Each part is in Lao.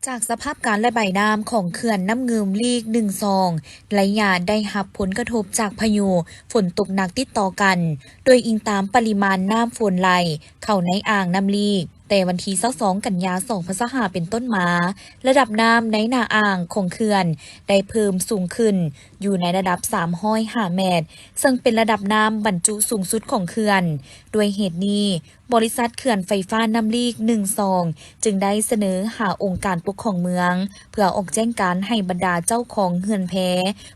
ຈາກສະພາບການລະບາຍນ້ຳຂອງເຂື່ອນນ້ຳງື່ມລີກໜຶ່ງສອງ ໄລຍະໄດ້ຮັບຜົນກະທົບຈາກພາຍຸຝົນຕົກໜັກຕິດຕໍ່ກັນ, ໂດຍອີງຕາມປະລິມານນ້ຳຝົນໄຫຼເຂົ້າໃນອ່າງນ້ຳລີກ ແຕ່ວັນທີຊາວສອງ ກັນຍາ ສອງພັນຊາວຫ້າ ເປັນຕົ້ນມາ, ລະດັບນ້ຳໃນໜ້າອ່າງຂອງເຂື່ອນໄດ້ເພີ່ມສູງຂຶ້ນຢູ່ໃນລະດັບສາມຮ້ອຍຫ້າແມັດ, ເຊິ່ງເປັນລະດັບນ້ຳບັນຈຸສູງສຸດຂອງເຂື່ອນ. ດ້ວຍເຫດນີ້, ບໍລິສັດເຂື່ອນໄຟຟ້ານ້ຳລີກໜຶ່ງສອງ ຈຶ່ງໄດ້ສະເໜີຫາອົງການປົກຄອງເມືອງ ເພື່ອອອກແຈ້ງການໃຫ້ບັນດາເຈົ້າຂອງເຮືອນແພ,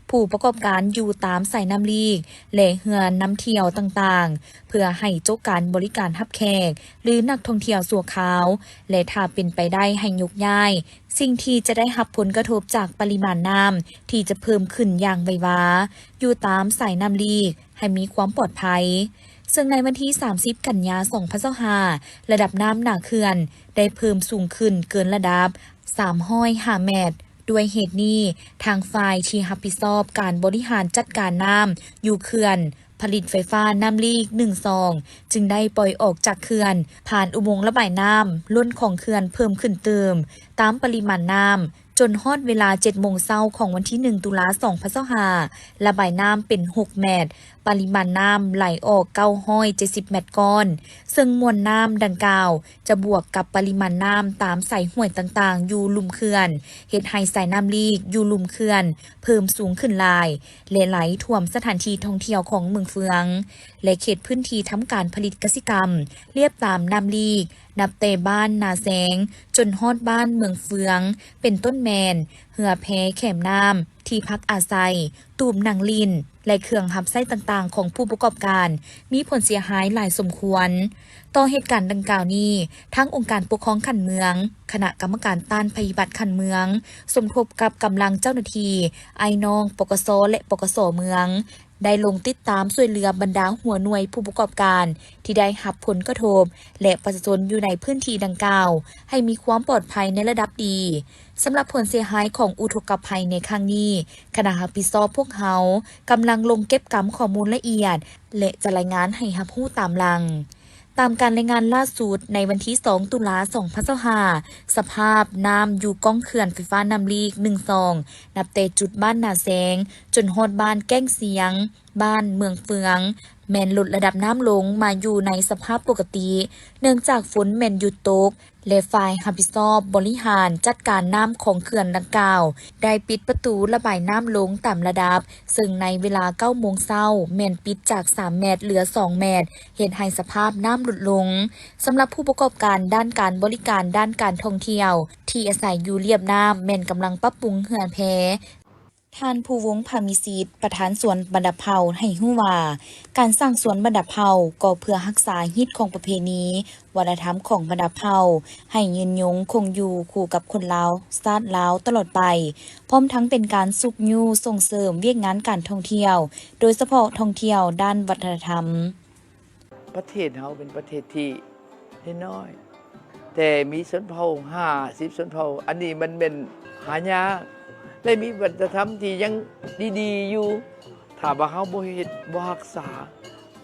ຜູ້ປະກອບການຢູ່ຕາມສາຍນ້ຳລີກ ແລະ ເຮືອນຳທ່ຽວຕ່າງໆ ເພື່ອໃຫ້ໂຈະການບໍລິການຮັບແຂກ ຫຼື ນັກທ່ອງທ່ຽວຊົ່ວຄາວ ແລະ ຖ້າເປັນໄປໄດ້ໃຫ້ຍົກຍ້າຍສິ່ງທີ່ຈະໄດ້ຮັບຜົນກະທົບຈາກປະລິມານນ້ຳທີ່ຈະເພີ່ມຂຶ້ນຢ່າງໄວວາ ຢູ່ຕາມສາຍນ້ຳລີກ ໃຫ້ມີຄວາມປອດໄພ, ເຊິ່ງໃນວັນທີສາມສິບ ກັນຍາ ສອງພັນຊາວຫ້າ ລະດັບນ້ຳໜ້າເຂື່ອນໄດ້ເພີ່ມສູງຂຶ້ນເກີນລະດັບສາມຮ້ອຍຫ້າແມັດ. ດ້ວຍເຫດນີ້, ທາງຝ່າຍທີ່ຮັບຜິດຊອບການບໍລິຫານຈັດການນ້ຳຢູ່ເຂື່ອນຜະລິດໄຟຟ້ານ້ຳລີກໜຶ່ງສອງ ຈຶ່ງໄດ້ປ່ອຍອອກຈາກເຂື່ອນ ຜ່ານອຸໂມງລະບາຍນ້ຳລົ້ນຂອງເຂື່ອນເພີ່ມຂຶ້ນຕື່ມ ຕາມປະລິມານນ້ຳ ຈົນຮອດເວລາເຈັດໂມງເຊົ້າຂອງວັນທີໜຶ່ງ ຕຸລາ ສອງພັນຊາວຫ້າ ລະບາຍນ້ຳເປັນຫົກແມັດ, ປະລິມານນ້ຳໄຫຼອອກເກົ້າຮ້ອຍເຈັດສິບແມັດກ້ອນ, ເຊິ່ງມວນນ້ຳດັ່ງກ່າວຈະບວກກັບປະລິມານນ້ຳຕາມສາຍຫ້ວຍຕ່າງໆຢູ່ລຸ່ມເຂື່ອນ, ເຮັດໃຫ້ສາຍນ້ຳລີກຢູ່ລຸ່ມເຂື່ອນເພີ່ມສູງຂຶ້ນຫຼາຍ ແລະ ໄຫຼຖ້ວມສະຖານທີ່ທ່ອງທ່ຽວຂອງເມືອງເຟືອງ ແລະ ເຂດພື້ນທີ່ທຳການຜະລິດກະສິກຳ ລຽບຕາມນ້ຳລີກ ນັບແຕ່ບ້ານນາແຊງ ຈົນຮອດບ້ານເມືອງເຟືອງ ເປັນຕົ້ນແມ່ນ ເຮືອແພແຄມນ້ຳ, ທີ່ພັກອາໄສ, ຕູບນັ່ງຫຼິ້ນ ແລະ ເຄື່ອງຮັບໃຊ້ຕ່າງໆຂອງຜູ້ປະກອບການ ມີຜົນເສຍຫາຍຫຼາຍສົມຄວນ. ຕໍ່ເຫດການດັ່ງກ່າວນີ້, ທາງອົງການປົກຄອງຂັ້ນເມືອງ, ຄະນະກຳມະການຕ້ານໄພພິບັດຂັ້ນເມືອງ ສົມທົບກັບກຳລັງເຈົ້າໜ້າທີ່, ອ້າຍນ້ອງ ປກສ ແລະ ປກສ ເມືອງ ໄດ້ລົງຕິດຕາມຊ່ວຍເຫຼືອບັນດາຫົວໜ່ວຍຜູ້ປະກອບການທີ່ໄດ້ຮັບຜົນກະທົບ ແລະ ປະຊາຊົນຢູ່ໃນພື້ນທີ່ດັ່ງກ່າວ ໃຫ້ມີຄວາມປອດໄພໃນລະດັບດີ. ສຳລັບຜົນເສຍຫາຍຂອງອຸທົກກະໄພໃນຄັ້ງນີ້, ຄະນະຮັບຜິດຊອບພວກເຮົາກຳລັງລົງເກັບກຳຂໍ້ມູນລະອຽດ ແລະ ຈະລາຍງານໃຫ້ຮັບຮູ້ຕາມຫຼັງ. ຕາມການລາຍງານລ່າສຸດ, ໃນວັນທີສອງ ຕຸລາ ສອງພັນຊາວຫ້າ ສະພາບນ້ຳຢູ່ກ້ອງເຂື່ອນໄຟຟ້ານ້ຳລີກໜຶ່ງສອງ ນັບແຕ່ຈຸດບ້ານນາແຊງ ຈົນຮອດບ້ານແກ້ງຊຽງ, ບ້ານເມືອງເຟືອງ ແມ່ນລົດລະດັບນ້ຳລົງມາຢູ່ໃນສະພາບປົກກະຕິ ເນື່ອງຈາກຝົນແມ່ນຢຸດຕົກ ແລະ ຝ່າຍຮັບຜິດຊອບບໍລິຫານຈັດການນ້ຳຂອງເຂື່ອນດັ່ງກ່າວ ໄດ້ປິດປະຕູລະບາຍນ້ຳລົງຕາມລະດັບ, ເຊິ່ງໃນເວລາເກົ້າໂມງເຊົ້າແມ່ນປິດຈາກສາມແມັດເຫຼືອສອງແມັດ, ເຮັດໃຫ້ສະພາບນ້ຳຫຼຸດລົງ. ສຳລັບຜູ້ປະກອບການດ້ານການບໍລິການດ້ານການທ່ອງທ່ຽວ ທີ່ອາໄສຢູ່ລຽບນ້ຳ ແມ່ນກຳລັງປັບປຸງເຮືອນແພ. ທ່ານ ພູວົງ ພາມີສິດ ປະທານສວນບັນດາເຜົ່າ ໃຫ້ຮູ້ວ່າ, ການສ້າງສວນບັນດາເຜົ່າກໍເພື່ອຮັກສາຮີດຄອງປະເພນີ ວັດທະນະທຳຂອງບັນດາເຜົ່າ ໃຫ້ຍືນຍົງຄົງຢູ່ຄູ່ກັບຄົນລາວ, ຊາດລາວຕະຫຼອດໄປ, ພ້ອມທັງເປັນການຊຸກຍູ້ສົ່ງເສີມວຽກງານການທ່ອງທ່ຽວ, ໂດຍສະເພາະທ່ອງທ່ຽວດ້ານວັດທະນະທຳ. ປະເທດເຮົາເປັນປະເທດທີ່ນ້ອຍໆ ແຕ່ມີຊົນເຜົ່າຫ້າສິບຊົນເຜົ່າ, ອັນນີ້ມັນແມ່ນຫາຍາກ ແລະ ມີວັດທະນະທຳທີ່ຍັງດີໆຢູ່. ຖ້າວ່າເຮົາບໍ່ເຮັດ ບໍ່ຮັກສາ,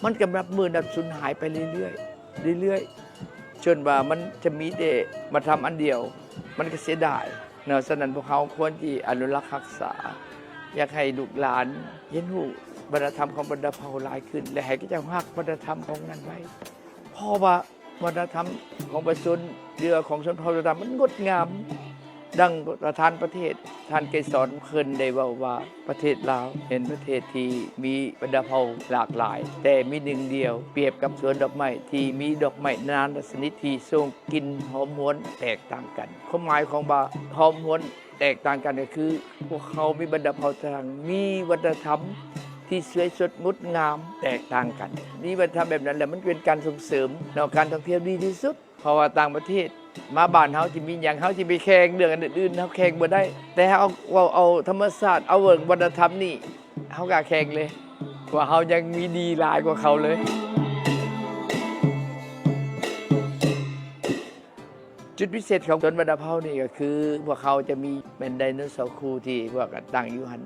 ມັນກະນັບມື້ນັບສູນຫາຍໄປເລື້ອຍໆ ເລື້ອຍໆ ຈົນວ່າມັນຈະມີແຕ່ວັດທະນະທຳອັນດຽວ, ມັນກະເສຍດາຍເນາະ. ສະນັ້ນ ພວກເຮົາຄວນທີ່ອະນຸລັກຮັກສາ, ຢາກໃຫ້ລູກຫຼານຮຽນຮູ້ວັດທະນະທຳຂອງບັນດາເຜົ່າຫຼາຍຂຶ້ນ ແລະ ໃຫ້ເຂົາເຈົ້າຮັກວັດທະນະທຳຂອງນັ້ນໄວ້ ເພາະວ່າ ວັດທະນະທຳຂອງປະຊາຊົນ ຫຼືວ່າຂອງຊົນເຜົ່າຕ່າງໆ ມັນງົດງາມ. ດັ່ງປະທານປະເທດ ທ່ານໄກສອນ ເພິ່ນໄດ້ເວົ້າວ່າ ປະເທດລາວເປັນປະເທດທີ່ມີບັນດາເຜົ່າຫຼາກຫຼາຍ ແຕ່ມີໜຶ່ງດຽວ ປຽບກັບສວນດອກໄມ້ທີ່ມີດອກໄມ້ນານາຊະນິດທີ່ສົ່ງກິ່ນຫອມຫວນແຕກຕ່າງກັນ. ຄວາມໝາຍຂອງວ່າຫອມຫວນ ແຕກຕ່າງກັນກໍຄື ພວກເຮົາມີບັນດາເຜົ່າຕ່າງ ມີວັດທະນະທຳທີ່ສວຍສົດງົດງາມແຕກຕ່າງກັນ. ມີວັດທະນະທຳແບບນັ້ນແຫຼະ ມັນເປັນການສົ່ງເສີມເນາະ ການທ່ອງທ່ຽວດີທີ່ສຸດ. ເພາະວ່າຕ່າງປະເທດມາບ້ານເຮົາຊິມີຫຍັງ ເຮົາຊິໄປແຂ່ງເລື່ອງອັນອື່ນໆ ເຮົາແຂ່ງບໍ່ໄດ້. ແຕ່ເຮົາເວົ້າເອົາທຳມະຊາດ ເອົາເບິ່ງວັດທະນະທຳນີ້ ເຮົາກະແຂ່ງເລີຍ ວ່າເຮົາຍັງມີດີຫຼາຍກວ່າເຂົາເລີຍ. ຈຸດພິເສດຂອງສວນບັນດາເຜົ່ານີ້ກໍຄື ພວກເຂົາຈະມີແມ່ນໄດໂນເສົາຄູ່ທີ່ພວກກັນຕັ້ງຢູ່ຫັ້ນ,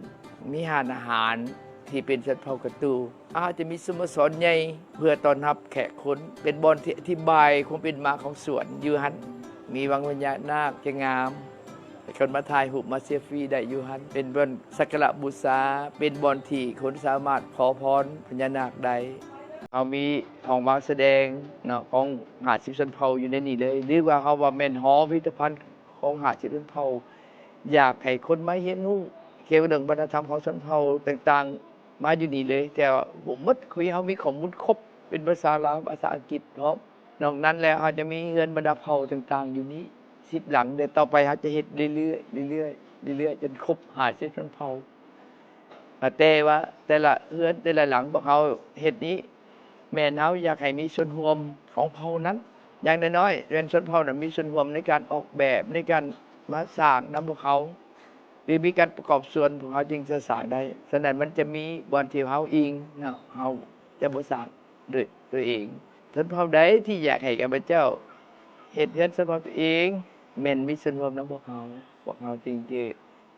ມີຮ້ານອາຫານທີ່ເປັນຊົນເຜົ່າກະຕູ, ອາດຈະມີສະໂມສອນໃຫຍ່ເພື່ອຕ້ອນຮັບແຂກຄົນ, ເປັນບ່ອນທີ່ອະທິບາຍຄວາມເປັນມາຂອງສວນຢູ່ຫັ້ນ, ມີວັງພະຍານາກທີ່ງາມ, ຄົນມາຖ່າຍຮູບມາເຊລຟີໄດ້ຢູ່ຫັ້ນ ເປັນບ່ອນສັກກາລະບູຊາ ເປັນບ່ອນທີ່ຄົນສາມາດຂໍພອນພະຍານາກໄດ້. ເຮົາມີຫ້ອງວາງສະແດງເນາະ ຂອງຫ້າສິບຊົນເຜົ່າຢູ່ໃນນີ້ເລີຍ ຫຼືວ່າເຮົາວ່າແມ່ນຫໍພິພິທະພັນຂອງຫ້າສິບຊົນເຜົ່າ ຢາກໃຫ້ຄົນມາຮຽນຮູ້ກ່ຽວກັບເລື່ອງວັດທະນະທຳຂອງຊົນເຜົ່າຕ່າງໆ ມາຢູ່ນີ້ເລີຍ ແຕ່ວ່າບໍ່ໝົດ ຄືເຮົາມີຂໍ້ມູນຄົບ ເປັນພາສາລາວ ພາສາອັງກິດພ້ອມ. ນອກນັ້ນແລ້ວ ເຮົາຈະມີເຮືອນບັນດາເຜົ່າຕ່າງໆຢູ່ນີ້ສິບຫຼັງ ແລະ ຕໍ່ໄປເຮົາຈະເຮັດເລື້ອຍໆ ເລື້ອຍໆ ເລື້ອຍໆ ຈົນຄົບຫ້າສິບຊົນເຜົ່າ. ແຕ່ວ່າແຕ່ລະເຮືອນແຕ່ລະຫຼັງພວກເຮົາເຮັດນີ້ ແມ່ນເຮົາຢາກໃຫ້ມີສ່ວນຮ່ວມຂອງເຜົ່ານັ້ນ ຢ່າງນ້ອຍໆ ແມ່ນຊົນເຜົ່ານັ້ນມີສ່ວນຮ່ວມໃນການອອກແບບ ໃນການມາສ້າງນຳພວກເຮົາ ຫຼືມີການປະກອບສ່ວນ ພວກເຮົາຈຶ່ງຈະສ້າງໄດ້. ສະນັ້ນມັນຈະມີບ່ອນທີ່ເຮົາອີງເນາະ ເຮົາຈະບໍ່ສ້າງ ໂດຍຕົວເອງ. ຊົນເຜົ່າໃດທີ່ຢາກໃຫ້ຂ້າພະເຈົ້າເຮັດເຮືອນຊົນເຜົ່າຕົວເອງ ແມ່ນມີສ່ວນຮ່ວມນຳພວກເຮົາ ພວກເຮົາຈຶ່ງຈະ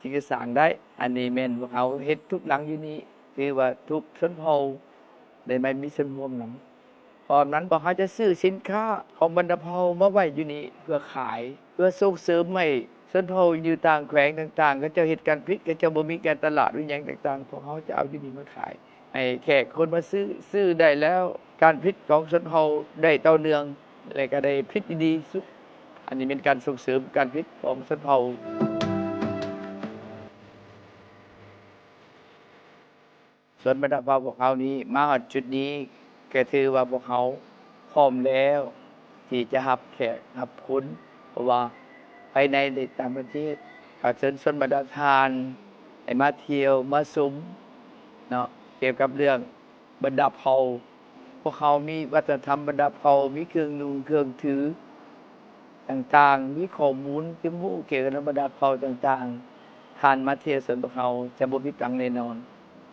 ຈຶ່ງຈະສ້າງໄດ້. ອັນນີ້ແມ່ນພວກເຮົາເຮັດທຸກຫຼັງຢູ່ນີ້ ຖືວ່າທຸກຊົນເຜົ່າໄດ້ມາມີສ່ວນຮ່ວມນຳ. ພ້ອມນັ້ນ ພວກເຮົາຈະຊື້ສິນຄ້າຂອງບັນດາເຜົ່າມາໄວ້ຢູ່ນີ້ເພື່ອຂາຍ ເພື່ອສົ່ງເສີມໃຫ້ຊົນເຜົ່າຢູ່ຕ່າງແຂວງຕ່າງໆ ເຂົາເຈົ້າເຮັດການຜະລິດ ເຂົາເຈົ້າບໍ່ມີການຕະຫຼາດ ຫຼືຫຍັງຕ່າງໆ ພວກເຮົາຈະເອົາຢູ່ນີ້ມາຂາຍ ໃຫ້ແຂກຄົນມາຊື້ ຊື້ໄດ້ແລ້ວ ການຜະລິດຂອງຊົນເຜົ່າໄດ້ຕໍ່ເນື່ອງ ແລະ ກໍໄດ້ຜະລິດທີ່ດີທີ່ສຸດ. ອັນນີ້ແມ່ນການສົ່ງເສີມການຜະລິດຂອງຊົນເຜົ່າ. ສ່ວນບັນດາເຜົ່າພວກເຮົານີ້ ມາຮອດຈຸດນີ້ ກໍຖືວ່າພວກເຮົາພ້ອມແລ້ວທີ່ຈະຮັບແຂກຮັບຄົນ ເພາະວ່າພາຍໃນ ແລະ ຕ່າງປະເທດ ກໍເຊີນຊວນບັນດາທ່ານໃຫ້ມາທ່ຽວມາຊົມເນາະ ກ່ຽວກັບເລື່ອງບັນດາເຜົ່າ. ພວກເຮົາມີວັດທະນະທຳບັນດາເຜົ່າ ມີເຄື່ອງນຸ່ງເຄື່ອງຖືຕ່າງໆ ມີຂໍ້ມູນຄວາມຮູ້ກ່ຽວກັບບັນດາເຜົ່າຕ່າງໆ. ທ່ານມາທ່ຽວສວນພວກເຮົາຈະບໍ່ຜິດຫວັງແນ່ນອນ.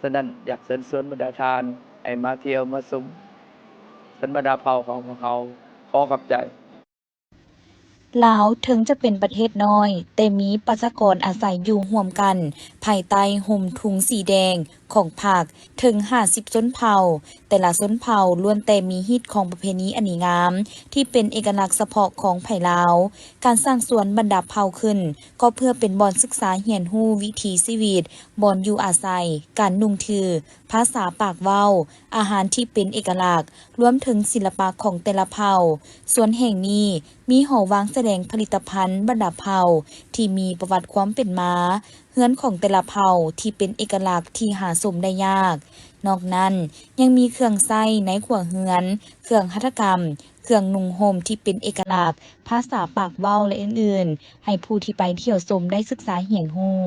ສະນັ້ນ ຢາກເຊີນຊວນບັນດາທ່ານໃຫ້ມາທ່ຽວມາຊົມສວນບັນດາເຜົ່າຂອງພວກເຮົາ. ຂໍຂອບໃຈ. ລາວເຖິງຈະເປັນປະເທດນ້ອຍ, ແຕ່ມີປະຊາກອນອາໄສຢູ່ຮ່ວມກັນ ພາຍໃຕ້ຮົ່ມທຸງສີແດງຂອງພັກເຖິງຫ້າສິບຊົນເຜົ່າ. ແຕ່ລະຊົນເຜົ່າລ້ວນແຕ່ມີຮີດຄອງປະເພນີອັນດີງາມ ທີ່ເປັນເອກະລັກສະເພາະຂອງໃຜລາວ. ການສ້າງສວນບັນດາເຜົ່າຂຶ້ນ ກໍເພື່ອເປັນບ່ອນສຶກສາຮຽນຮູ້ວິຖີຊີວິດ, ບ່ອນຢູ່ອາໄສ, ການນຸ່ງຖື, ພາສາປາກເວົ້າ, ອາຫານທີ່ເປັນເອກະລັກ, ລວມເຖິງສິລະປະຂອງແຕ່ລະເຜົ່າ. ສວນແຫ່ງນີ້ມີຫໍວາງສະແດງຜະລິດຕະພັນບັນດາເຜົ່າທີ່ມີປະຫວັດຄວາມເປັນມາ, ເຮືອນຂອງແຕ່ລະເຜົ່າທີ່ເປັນເອກະລັກທີ່ຫາຊົມໄດ້ຍາກ. ນອກນັ້ນ ຍັງມີເຄື່ອງໃຊ້ໃນຄົວເຮືອນ, ເຄື່ອງຫັດຖະກຳ, ເຄື່ອງນຸ່ງຫົ່ມທີ່ເປັນເອກະລັກ, ພາສາປາກເວົ້າ ແລະ ອື່ນໆ ໃຫ້ຜູ້ທີ່ໄປທ່ຽວຊົມໄດ້ສຶກສາຮຽນຮູ້.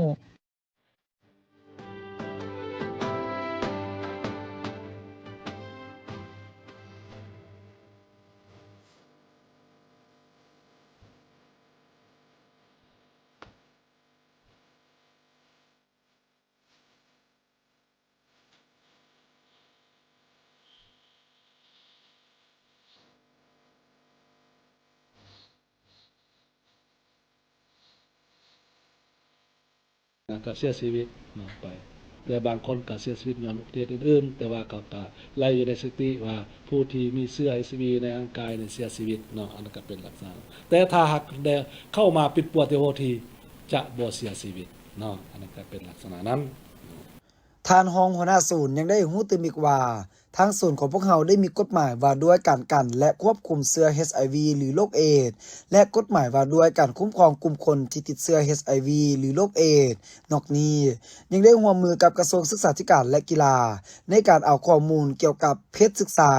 ກໍເສຍຊີວິດເນາະໄປ ແຕ່ບາງຄົນກໍເສຍຊີວິດຍ້ອນອຸບັດຕິເຫດອື່ນໆ ແຕ່ວ່າເຂົາກໍໄລ່ຢູ່ໃນສະຖິຕິວ່າ ຜູ້ທີ່ມີເຊື້ອເອັດໄອວີໃນຮ່າງກາຍນີ້ເສຍຊີວິດເນາະ ອັນນັ້ນກໍເປັນລັກສະນະ. ແຕ່ຖ້າຫາກໄດ້ເຂົ້າມາປິ່ນປົວແຕ່ຫົວທີ ຈະບໍ່ເສຍຊີວິດເນາະ ອັນນັ້ນກໍເປັນລັກສະນະນັ້ນ. ທ່ານຮອງຫົວໜ້າສູນຍັງໄດ້ຮູ້ຕື່ມອີກວ່າ ທາງສູນຂອງພວກເຮົາໄດ້ມີກົດໝາຍວ່າດ້ວຍການກັນ ແລະ ຄວບຄຸມເຊື້ອເອັດໄອວີ ຫຼື ໂລກເອດ ແລະ ກົດໝາຍວ່າດ້ວຍການຄຸ້ມຄອງກຸ່ມຄົນທີ່ຕິດເຊື້ອເອັດໄອວີ ຫຼື ໂລກເອດ. ນອກນີ້ ຍັງໄດ້ຮ່ວມມືກັບກະຊວງສຶກສາທິການ ແລະ ກິລາ ໃນການເອົາຂໍ້ມູນກ່ຽວກັບເພດສຶກສາ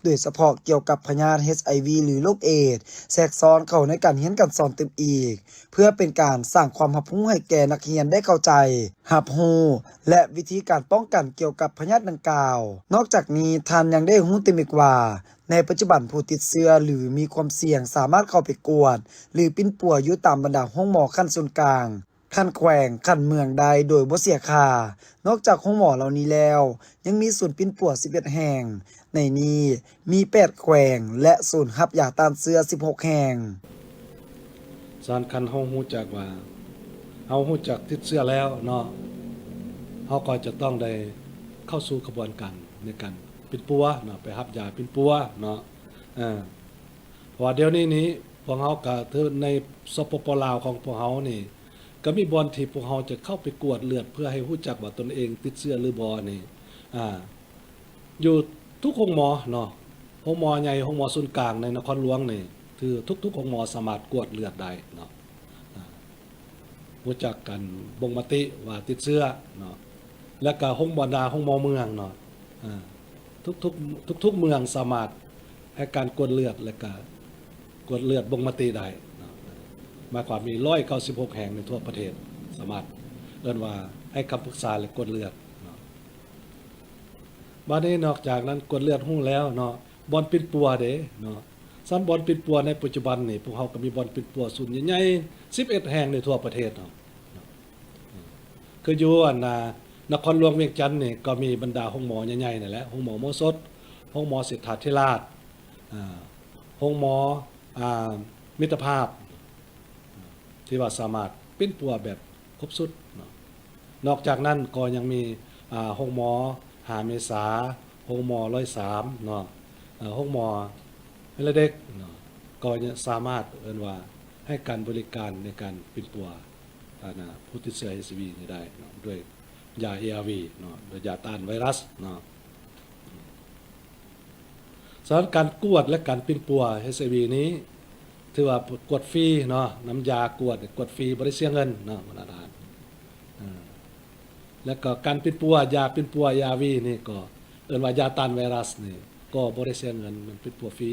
ໂດຍສະເພາະກ່ຽວກັບພະຍາດເອັດໄອວີ ຫຼື ໂລກເອດ ແຊກຊ້ອນເຂົ້າໃນການຮຽນການສອນຕື່ມອີກ ເພື່ອເປັນການສ້າງຄວາມຮັບຮູ້ໃຫ້ແກ່ນັກຮຽນໄດ້ເຂົ້າໃຈ, ຮັບຮູ້ ແລະ ວິທີການປ້ອງກັນກ່ຽວກັບພະຍາດດັ່ງກ່າວ. ນອກຈາກນີ້ ທ່ານຍັງໄດ້ຮູ້ຕື່ມອີກວ່າ ໃນປັດຈຸບັນຜູ້ຕິດເຊື້ອ ຫຼື ມີຄວາມສ່ຽງສາມາດເຂົ້າໄປກວດ ຫຼື ປິ່ນປົວຢູ່ຕາມບັນດາໂຮງໝໍຂັ້ນສູນກາງ, ຂັ້ນແຂວງ, ຂັ້ນເມືອງໄດ້ໂດຍບໍ່ເສຍຄ່າ. ນອກຈາກໂຮງໝໍເຫຼົ່ານີ້ແລ້ວ ຍັງມີສູນປິ່ນປົວສິບເອັດແຫ່ງ, ໃນນີ້ມີແປດແຂວງ ແລະ ສູນຮັບຢາຕ້ານເຊື້ອສິບຫົກແຫ່ງ. ສະນັ້ນ ຄັນເຮົາຮູ້ຈັກວ່າ ເຮົາຮູ້ຈັກຕິດເຊື້ອແລ້ວເນາະ ເຮົາກໍຈະຕ້ອງໄດ້ເຂົ້າສູ່ຂະບວນການໃນການປິ່ນປົວເນາະ ໄປຮັບຢາປິ່ນປົວເນາະ. ເອີ ເພາະວ່າດຽວນີ້ນີ້ ພວກເຮົາກະຖືໃນ ສປປ ລາວ ຂອງພວກເຮົານີ້ ກໍມີບ່ອນທີ່ພວກເຮົາຈະເຂົ້າໄປກວດເລືອດ ເພື່ອໃຫ້ຮູ້ຈັກວ່າຕົນເອງຕິດເຊື້ອຫຼືບໍ່ນີ້ ອ່າ ຢູ່ທຸກໂຮງໝໍເນາະ, ໂຮງໝໍໃຫຍ່ ໂຮງໝໍສູນກາງໃນນະຄອນຫຼວງນີ້ ຄືທຸກໆໂຮງໝໍສາມາດກວດເລືອດໄດ້ເນາະ, ອ່າ ຮູ້ຈັກການບົ່ງມະຕິວ່າຕິດເຊື້ອເນາະ, ແລະກະໂຮງ ບັນດາໂຮງໝໍເມືອງເນາະ, ອ່າ ທຸກໆ ທຸກໆເມືອງສາມາດໃຫ້ການກວດເລືອດ ແລະກະກວດເລືອດບົ່ງມະຕິໄດ້ເນາະ, ໝາຍຄວາມມີຮ້ອຍເກົ້າສິບຫົກແຫ່ງໃນທົ່ວປະເທດ ສາມາດເອີ້ນວ່າໃຫ້ຄຳປຶກສາ ແລະກວດເລືອດເນາະ. ບາດນີ້ນອກຈາກນັ້ນກວດເລືອດຮູ້ແລ້ວເນາະ, ບ່ອນປິ່ນປົວເດ້ເນາະ, ສ່ວນບ່ອນປິ່ນປົວໃນປັດຈຸບັນນີ້ ພວກເຮົາກໍມີບ່ອນປິ່ນປົວສູນໃຫຍ່ໆສິບເອັດແຫ່ງໃນທົ່ວປະເທດເນາະ, ຄືຢູ່ອັນນາ ນະຄອນຫຼວງວຽງຈັນນີ້ກໍມີບັນດາໂຮງໝໍໃຫຍ່ໆນັ້ນແຫຼະ, ໂຮງໝໍໂມສົດ, ໂຮງໝໍເສດຖາທິລາດ, ອ່າ ໂຮງໝໍ ອ່າ ມິດຕະພາບ ທີ່ວ່າສາມາດປິ່ນປົວແບບຄົບຊຸດເນາະ. ນອກຈາກນັ້ນກໍຍັງມີ ອ່າ ໂຮງໝໍຫ້າເມສາ, ໂຮງໝໍຮ້ອຍສາມເນາະ, ເອີ ໂຮງໝໍເມລະເດັກເນາະ, ກໍສາມາດເອີ້ນວ່າໃຫ້ການບໍລິການໃນການປິ່ນປົວ ອັນນາ ຜູ້ຕິດເຊື້ອ ເອດ ຊີ ວີ ນີ້ໄດ້ເນາະ ດ້ວຍຢາ ເອ ອາ ວີ ເນາະ, ດ້ວຍຢາຕ້ານໄວຣັສເນາະ. ສຳລັບການກວດ ແລະ ການປິ່ນປົວ ເອດ ຊີ ວີ ນີ້ ຖືວ່າກວດຟຣີເນາະ, ນຳຢາກວດ ກວດຟຣີ ບໍ່ໄດ້ເສຍເງິນເນາະ ບັນດາທ່ານ, ເອີ ແລະກໍການປິ່ນປົວ ຢາປິ່ນປົວ ເອ ອາ ວີ ນີ້ ກໍເອີ້ນວ່າຢາຕ້ານໄວຣັສນີ້ ກໍບໍ່ໄດ້ເສຍເງິນ, ມັນປິ່ນປົວຟຣີ.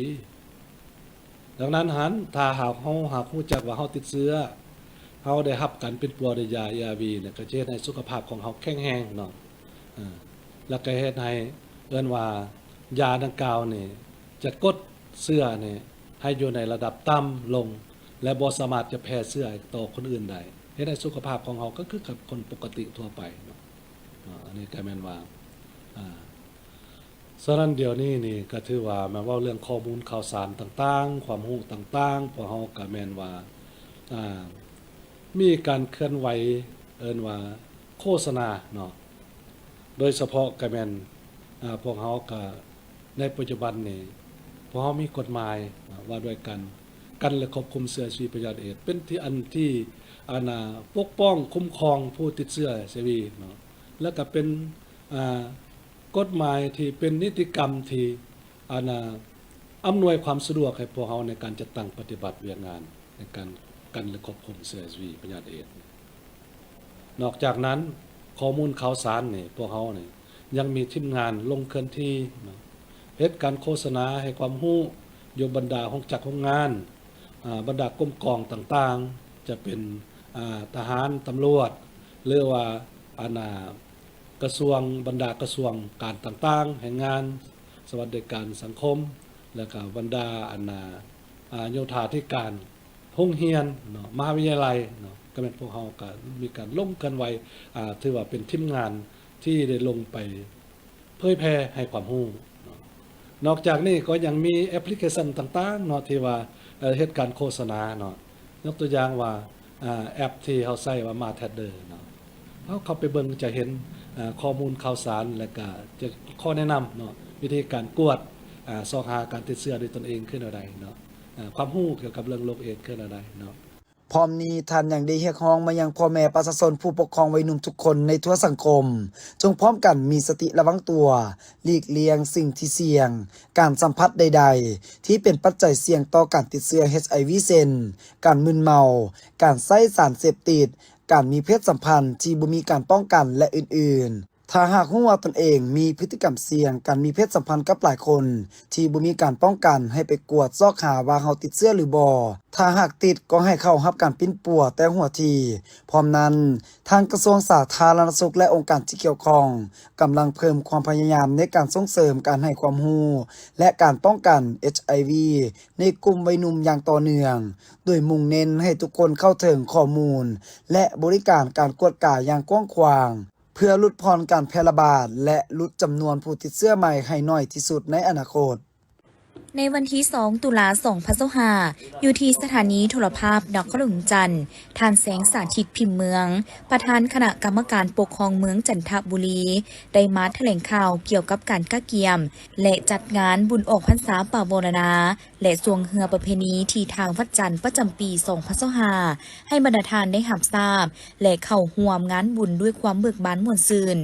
ດັ່ງນັ້ນຫັ້ນ ຖ້າຫາກເຮົາຫາກຮູ້ຈັກວ່າເຮົາຕິດເຊື້ອ, ເຮົາໄດ້ຮັບການປິ່ນປົວດ້ວຍຢາ ເອ ອາ ວີ ນີ້ ກໍຈະເຮັດໃຫ້ສຸຂະພາບຂອງເຮົາແຂງແຮງເນາະ, ເອີ ແລ້ວກໍເຮັດໃຫ້ ເອີ້ນວ່າຢາດັ່ງກ່າວນີ້ຈະກົດເຊື້ອນີ້ໃຫ້ຢູ່ໃນລະດັບຕ່ຳລົງ ແລະ ບໍ່ສາມາດຈະແຜ່ເຊື້ອຕໍ່ຄົນອື່ນໄດ້, ເຮັດໃຫ້ສຸຂະພາບຂອງເຮົາກໍຄືກັບຄົນປົກກະຕິທົ່ວໄປເນາະ. ເນາະ ອັນນີ້ກໍແມ່ນວ່າ ອ່າ ສະນັ້ນດຽວນີ້ນີ້ກໍຖືວ່າມາເວົ້າເລື່ອງຂໍ້ມູນຂ່າວສານຕ່າງໆ, ຄວາມຮູ້ຕ່າງໆ, ພວກເຮົາກໍແມ່ນວ່າ ອ່າ ມີການເຄື່ອນໄຫວ ເອີ້ນວ່າໂຄສະນາເນາະ, ໂດຍສະເພາະກໍແມ່ນ ອ່າ ພວກເຮົາກໍໃນປັດຈຸບັນນີ້ ພວກເຮົາມີກົດໝາຍ ອ່າ ວ່າດ້ວຍການກັນ ແລະ ຄວບຄຸມເຊື້ອ ເອດ ຊີ ພະຍາດເອດ ເປັນທີ່ ອັນທີ່ ອັນນ່າ ປົກປ້ອງຄຸ້ມຄອງຜູ້ຕິດເຊື້ອ ເອດ ຊີ ເນາະ, ແລ້ວກໍເປັນ ອ່າ ກົດໝາຍທີ່ເປັນນິຕິກຳທີ່ ອັນນ່າ ອຳນວຍຄວາມສະດວກໃຫ້ພວກເຮົາໃນການຈັດຕັ້ງປະຕິບັດວຽກງານໃນການກັນ ແລະ ຄວບຄຸມເຊື້ອ ເອດ ຊີ ພະຍາດເອດ. ນອກຈາກນັ້ນ ຂໍ້ມູນຂ່າວສານນີ້ ພວກເຮົານີ້ຍັງມີທີມງານລົງເຄື່ອນທີ່ເນາະ, ເຮັດການໂຄສະນາໃຫ້ຄວາມຮູ້ຢູ່ບັນດາໂຮງຈັກໂຮງງານ, ອ່າ ບັນດາກົມກອງຕ່າງໆ, ຈະເປັນ ອ່າ ທະຫານ, ຕຳຫຼວດ ຫຼືວ່າ ອັນນ່າ ກະຊວງ, ບັນດາກະຊວງການຕ່າງໆ, ແຮງງານ, ສະຫວັດດີການສັງຄົມ ແລ້ວກະບັນດາ ອັນນ່າ ອ່າ ໂຍທາທິການ, ໂຮງຮຽນເນາະ, ມະຫາວິທະຍາໄລເນາະ, ກໍແມ່ນພວກເຮົາກໍມີການລົງເຄື່ອນໄຫວ ອ່າ ຖືວ່າເປັນທີມງານທີ່ໄດ້ລົງໄປເຜີຍແຜ່ໃຫ້ຄວາມຮູ້ເນາະ. ນອກຈາກນີ້ກໍຍັງມີແອັບພລິເຄຊັນຕ່າງໆເນາະ ທີ່ວ່າ ເອີ ເຮັດການໂຄສະນາເນາະ, ຍົກຕົວຢ່າງວ່າ ອ່າ ແອັບທີ່ເຮົາໃຊ້ວ່າ Mah Thad Dear ເນາະ, ເຮົາເຂົ້າໄປເບິ່ງຈະເຫັນ ອ່າ ຂໍ້ມູນຂ່າວສານ ແລະກະຈະ ຂໍ້ແນະນຳເນາະ ວິທີການກວດ ອ່າ ຊອກຫາການຕິດເຊື້ອດ້ວຍຕົນເອງຄືແນວໃດເນາະ, ອ່າ ຄວາມຮູ້ກ່ຽວກັບເລື່ອງໂລກເອດສ໌ຄືແນວໃດເນາະ. ພ້ອມນີ້ ທ່ານຍັງໄດ້ຮຽກຮ້ອງມາຍັງພໍ່ແມ່ປະຊາຊົນ ຜູ້ປົກຄອງໄວໜຸ່ມທຸກຄົນໃນທົ່ວສັງຄົມ ຈົ່ງພ້ອມກັນມີສະຕິລະວັງຕົວ, ຫຼີກລ່ຽງສິ່ງທີ່ສ່ຽງ, ການສຳຜັດໃດໆທີ່ເປັນປັດໄຈສ່ຽງຕໍ່ການຕິດເຊື້ອ ເອດສ໌ ເຊັ່ນ ການມຶນເມົາ, ການໃຊ້ສານເສບຕິດ, ການມີເພດສຳພັນທີ່ບໍ່ມີການປ້ອງກັນ ແລະ ອື່ນໆ. ຖ້າຫາກຮູ້ວ່າຕົນເອງມີພຶດຕິກຳສ່ຽງການມີເພດສຳພັນກັບຫຼາຍຄົນທີ່ບໍ່ມີການປ້ອງກັນ, ໃຫ້ໄປກວດຊອກຫາວ່າເຮົາຕິດເຊື້ອຫຼືບໍ່. ຖ້າຫາກຕິດ, ກໍໃຫ້ເຂົ້າຮັບການປິ່ນປົວແຕ່ຫົວທີ. ພ້ອມນັ້ນ, ທາງກະຊວງສາທາລະນະສຸກ ແລະ ອົງການທີ່ກ່ຽວຂ້ອງ ກຳລັງເພີ່ມຄວາມພະຍາຍາມໃນການສົ່ງເສີມການໃຫ້ຄວາມຮູ້ ແລະ ການປ້ອງກັນ ເອດສ໌ ໃນກຸ່ມໄວໜຸ່ມຢ່າງຕໍ່ເນື່ອງ, ໂດຍມຸ່ງເນັ້ນໃຫ້ທຸກຄົນເຂົ້າເຖິງຂໍ້ມູນ ແລະ ບໍລິການການກວດກາຢ່າງກວ້າງຂວາງ, ເພື່ອຫຼຸດຜ່ອນການແຜ່ລະບາດ ແລະ ຫຼຸດຈຳນວນຜູ້ຕິດເຊື້ອໃໝ່ໃຫ້ໜ້ອຍທີ່ສຸດໃນອະນາຄົດ. ໃນວັນທີສອງ ຕຸລາ ສອງພັນຊາວຫ້າ ຢູ່ທີ່ສະຖານີໂທລະພາບນະຄອນຫຼວງວຽງຈັນ, ທ່ານ ແສງສາທິດ ພິມເມືອງ, ປະທານຄະນະກຳມະການປົກຄອງເມືອງຈັນທະບູລີ ໄດ້ມາຖະແຫຼງຂ່າວກ່ຽວກັບການກະກຽມ ແລະ ຈັດງານບຸນອອກພັນສາປາວໍລະນາ ແລະ ຊ່ວງເຮືອປະເພນີທີ່ທາງວັດຈັນປະຈຳປີສອງພັນຊາວຫ້າ ໃຫ້ບັນດາທ່ານໄດ້ຮັບຊາບ ແລະ ເຂົ້າຮ່ວມງານບຸນດ້ວຍຄວາມເບີກບານມ່ວນຊື່ນ.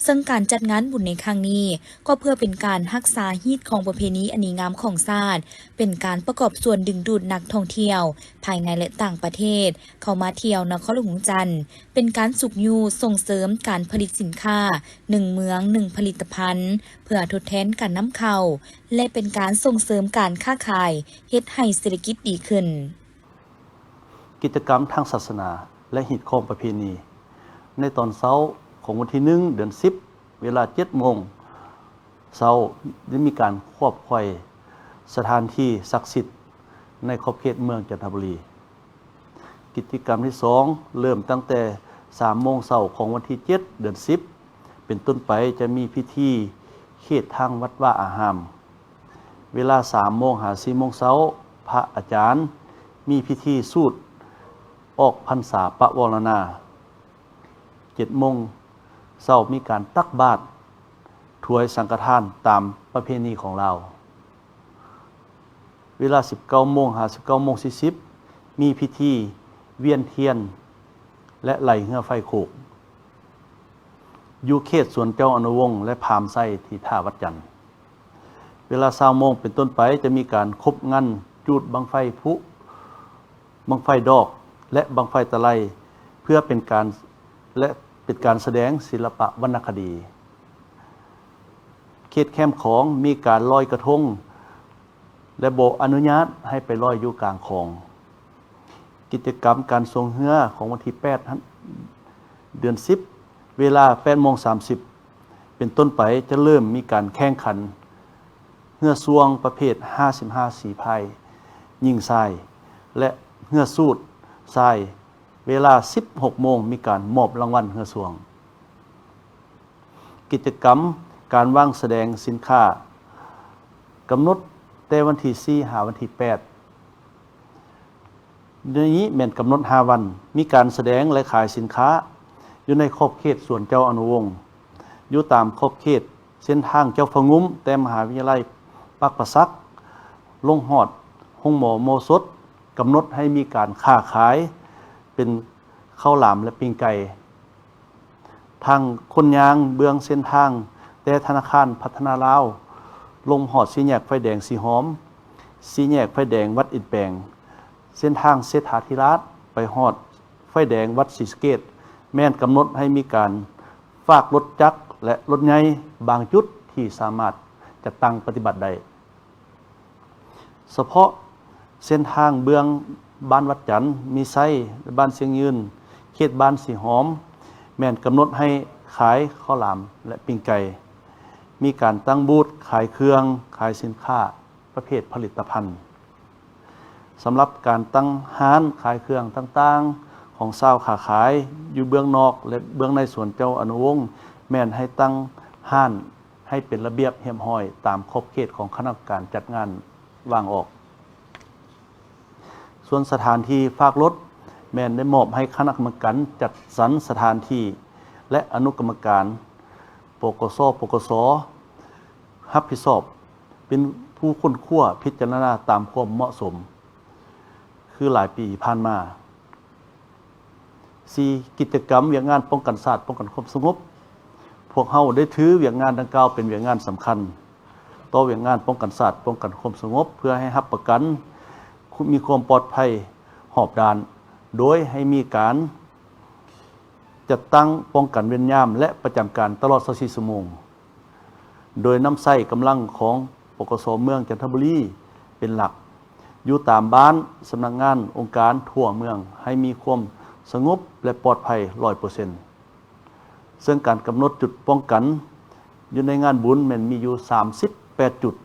ເຊິ່ງການຈັດງານບຸນໃນຄັ້ງນີ້ ກໍເພື່ອເປັນການຮັກສາຮີດຄອງປະເພນີອັນດີງາມຂອງຊາດ, ເປັນການປະກອບສ່ວນດຶງດູດນັກທ່ອງທ່ຽວພາຍໃນ ແລະ ຕ່າງປະເທດ ເຂົ້າມາທ່ຽວນະຄອນຫຼວງວຽງຈັນ, ເປັນການຊຸກຍູ້ສົ່ງເສີມການຜະລິດສິນຄ້າ ໜຶ່ງເມືອງ ໜຶ່ງຜະລິດຕະພັນ ເພື່ອທົດແທນການນຳເຂົ້າ ແລະ ເປັນການສົ່ງເສີມການຄ້າຂາຍ, ເຮັດໃຫ້ເສດຖະກິດດີຂຶ້ນ. ກິດຈະກຳທາງສາສະໜາ ແລະ ຮີດຄອງປະເພນີ. ໃນຕອນເຊົ້າຂອງວັນທີໜຶ່ງ ເດືອນສິບ ເວລາເຈັດໂມງເຊົ້າ ໄດ້ມີການຂວບໄຂວ່ສະຖານທີ່ສັກສິດໃນຂອບເຂດເມືອງຈັນທະບູລີ. ກິດຈະກຳທີສອງ ເລີ່ມຕັ້ງແຕ່ສາມໂມງເຊົ້າຂອງວັນທີເຈັດ ເດືອນສິບ ເປັນຕົ້ນໄປ ຈະມີພິທີເຄດທາງວັດວາອາຮາມ. ເວລາສາມໂມງຫາສີ່ໂມງເຊົ້າ ພະອາຈານມີພິທີສູດອອກພັນສາປະວາລະນາ. ເຈັດໂມງເຊົ້າມີການຕັກບາດຖວາຍສັງຄະທານຕາມປະເພນີຂອງລາວ. ເວລາສິບເກົ້າໂມງຫາສິບເກົ້າໂມງສີ່ສິບ ມີພິທີວຽນທຽນ ແລະ ໄລ່ເຮືອໄຟໂຄກ ຢູ່ເຂດສວນເຈົ້າອະນຸວົງ ແລະ ພາມໄຊທີ່ທ່າວັດຈັນ. ເວລາຊາວໂມງເປັນຕົ້ນໄປ ຈະມີການຄົບງັນຈູດບັ້ງໄຟຜຸ, ບັ້ງໄຟດອກ ແລະ ບັ້ງໄຟຕະໄລ ເພື່ອເປັນການ ແລະ ເປັນການສະແດງສິລະປະວັນນະຄະດີ. ເຂດແຄມຂອງມີການລອຍກະທົງ ແລະ ບໍ່ອະນຸຍາດໃຫ້ໄປລອຍຢູ່ກາງຂອງ. ກິດຈະກຳການຊ່ວງເຮືອຂອງວັນທີແປດ ເດືອນສິບ ເວລາແປດໂມງສາມສິບ ເປັນຕົ້ນໄປ ຈະເລີ່ມມີການແຂ່ງຂັນເຮືອຊ່ວງປະເພດຫ້າສິບຫ້າສີພາຍຍິງຊາຍ ແລະ ເຮືອສູດຊາຍ. ເວລາສິບຫົກໂມງ ມີການມອບລາງວັນເຮືອຊ່ວງ. ກິດຈະກຳການວາງສະແດງສິນຄ້າ ກຳນົດແຕ່ວັນທີສີ່ຫາວັນທີແປດ. ໃນນີ້ແມ່ນກຳນົດຫ້າວັນ ມີການສະແດງ ແລະ ຂາຍສິນຄ້າຢູ່ໃນຂອບເຂດສວນເຈົ້າອະນຸວົງ, ຢູ່ຕາມຂອບເຂດເສັ້ນທາງເຈົ້າຟ້າງຸ້ມ ແຕ່ມະຫາວິທະຍາໄລປາກປາສັກ ລົງຮອດໂຮງໝໍໂມສົດ, ກຳນົດໃຫ້ມີການຄ້າຂາຍເປັນເຂົ້າຫຼາມ ແລະ ປີ້ງໄກ່. ທາງຄົນຍ່າງເບື້ອງເສັ້ນທາງແຕ່ທະນາຄານພັດທະນາລາວ ລົງຮອດສີ່ແຍກໄຟແດງສີຫອມ, ສີ່ແຍກໄຟແດງວັດອິນແປງ, ເສັ້ນທາງເສດຖາທິລາດໄປຮອດໄຟແດງວັດສີສະເກດ ແມ່ນກຳນົດໃຫ້ມີການຝາກລົດຈັກ ແລະ ລົດໃຫຍ່ບາງຈຸດທີ່ສາມາດຈັດຕັ້ງປະຕິບັດໄດ້. ສະເພາະເສັ້ນທາງເບື້ອງບ້ານວັດຈັນ, ມີໄຊ, ບ້ານຊຽງຍືນ, ເຂດບ້ານສີຫອມ ແມ່ນກຳນົດໃຫ້ຂາຍເຂົ້າຫຼາມ ແລະ ປີ້ງໄກ່, ມີການຕັ້ງບູດຂາຍເຄື່ອງ, ຂາຍສິນຄ້າປະເພດຜະລິດຕະພັນ. ສຳລັບການຕັ້ງຮ້ານຂາຍເຄື່ອງຕ່າງໆຂອງຊາວຄ້າຂາຍຢູ່ເບື້ອງນອກ ແລະ ເບື້ອງໃນສວນເຈົ້າອະນຸວົງ ແມ່ນໃຫ້ຕັ້ງຮ້ານ ໃຫ້ເປັນລະບຽບຮຽບຮ້ອຍຕາມຂອບເຂດຂອງຄະນະກຳມະການຈັດງານວາງອອກ. ສ່ວນສະຖານທີ່ຝາກລົດ ແມ່ນໄດ້ມອບໃຫ້ຄະນະກຳມະການຈັດສັນສະຖານທີ່ ແລະ ອະນຸກຳມະການ ປກສ ປກສ ຮັບຜິດຊອບ ເປັນຜູ້ຄົ້ນຄວ້າພິຈາລະນາຕາມຄວາມເໝາະສົມ ຄືຫຼາຍປີຜ່ານມາ. ສີ່, ກິດຈະກຳວຽກງານປ້ອງກັນຊາດ, ປ້ອງກັນຄວາມສະຫງົບ. ພວກເຮົາໄດ້ຖືວຽກງານດັ່ງກ່າວເປັນວຽກງານສຳຄັນຕໍ່ວຽກງານປ້ອງກັນຊາດ, ປ້ອງກັນຄວາມສະຫງົບ ເພື່ອໃຫ້ຮັບປະກັນມີຄວາມປອດໄພຮອບດ້ານ, ໂດຍໃຫ້ມີການຈັດຕັ້ງປ້ອງກັນເວນຍາມ ແລະ ປະຈຳການຕະຫຼອດຊາວສີ່ຊົ່ວໂມງ. ໂດຍນຳໃຊ້ກຳລັງຂອງ ປກສ ເມືອງຈັນທະບູລີເປັນຫຼັກ, ຢູ່ຕາມບ້ານ, ສຳນັກງານ, ອົງການທົ່ວເມືອງ ໃຫ້ມີຄວາມສະຫງົບ ແລະ ປອດໄພຮ້ອຍເປີເຊັນ. ເຊິ່ງການກຳນົດຈຸດປ້ອງກັນຢູ່ໃນງານບຸນແມ່ນມີຢູ່ສາມສິບແປດຈຸດ,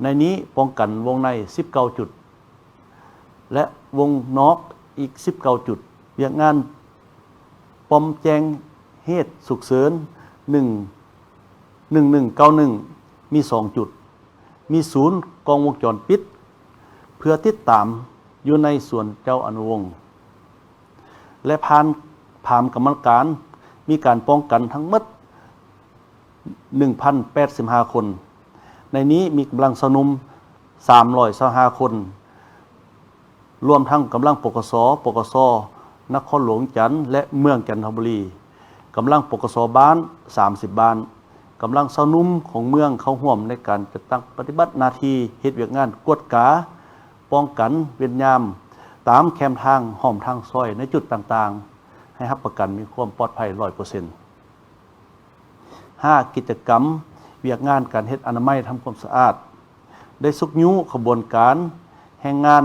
ໃນນີ້ປ້ອງກັນວົງໃນສິບເກົ້າຈຸດ ແລະ ວົງນອກອີກສິບເກົ້າຈຸດ. ວຽກງານປ້ອມແຈ້ງເຫດສຸກເສີນ ໜຶ່ງ ໜຶ່ງໜຶ່ງເກົ້າໜຶ່ງ ມີສອງຈຸດ, ມີສູນກ້ອງວົງຈອນປິດ ເພື່ອຕິດຕາມຢູ່ໃນສວນເຈົ້າອະນຸວົງ ແລະ ຜ່ານພາມກຳມະການ ມີການປ້ອງກັນທັງໝົດ ໜຶ່ງພັນແປດສິບຫ້າຄົນ. ໃນນີ້ມີກຳລັງຊາວໜຸ່ມ ສາມຮ້ອຍຊາວຫ້າຄົນ, ລວມທັງກຳລັງ ປກສ, ປກສ ນະຄອນຫຼວງວຽງຈັນ ແລະ ເມືອງຈັນທະບູລີ, ກຳລັງ ປກສ ບ້ານ ສາມສິບບ້ານ, ກຳລັງຊາວໜຸ່ມຂອງເມືອງເຂົ້າຮ່ວມໃນການຈັດຕັ້ງປະຕິບັດໜ້າທີ່ເຮັດວຽກງານກວດກາ, ປ້ອງກັນ, ເວນຍາມຕາມແຄມທາງ, ຮ່ອມທາງຊອຍໃນຈຸດຕ່າງໆ ໃຫ້ຮັບປະກັນມີຄວາມປອດໄພຮ້ອຍເປີເຊັນ. ຫ້າ ກິດຈະກຳວຽກງານການເຮັດອະນາໄມທຳຄວາມສະອາດ ໄດ້ຊຸກຍູ້ຂະບວນການແຮງງານ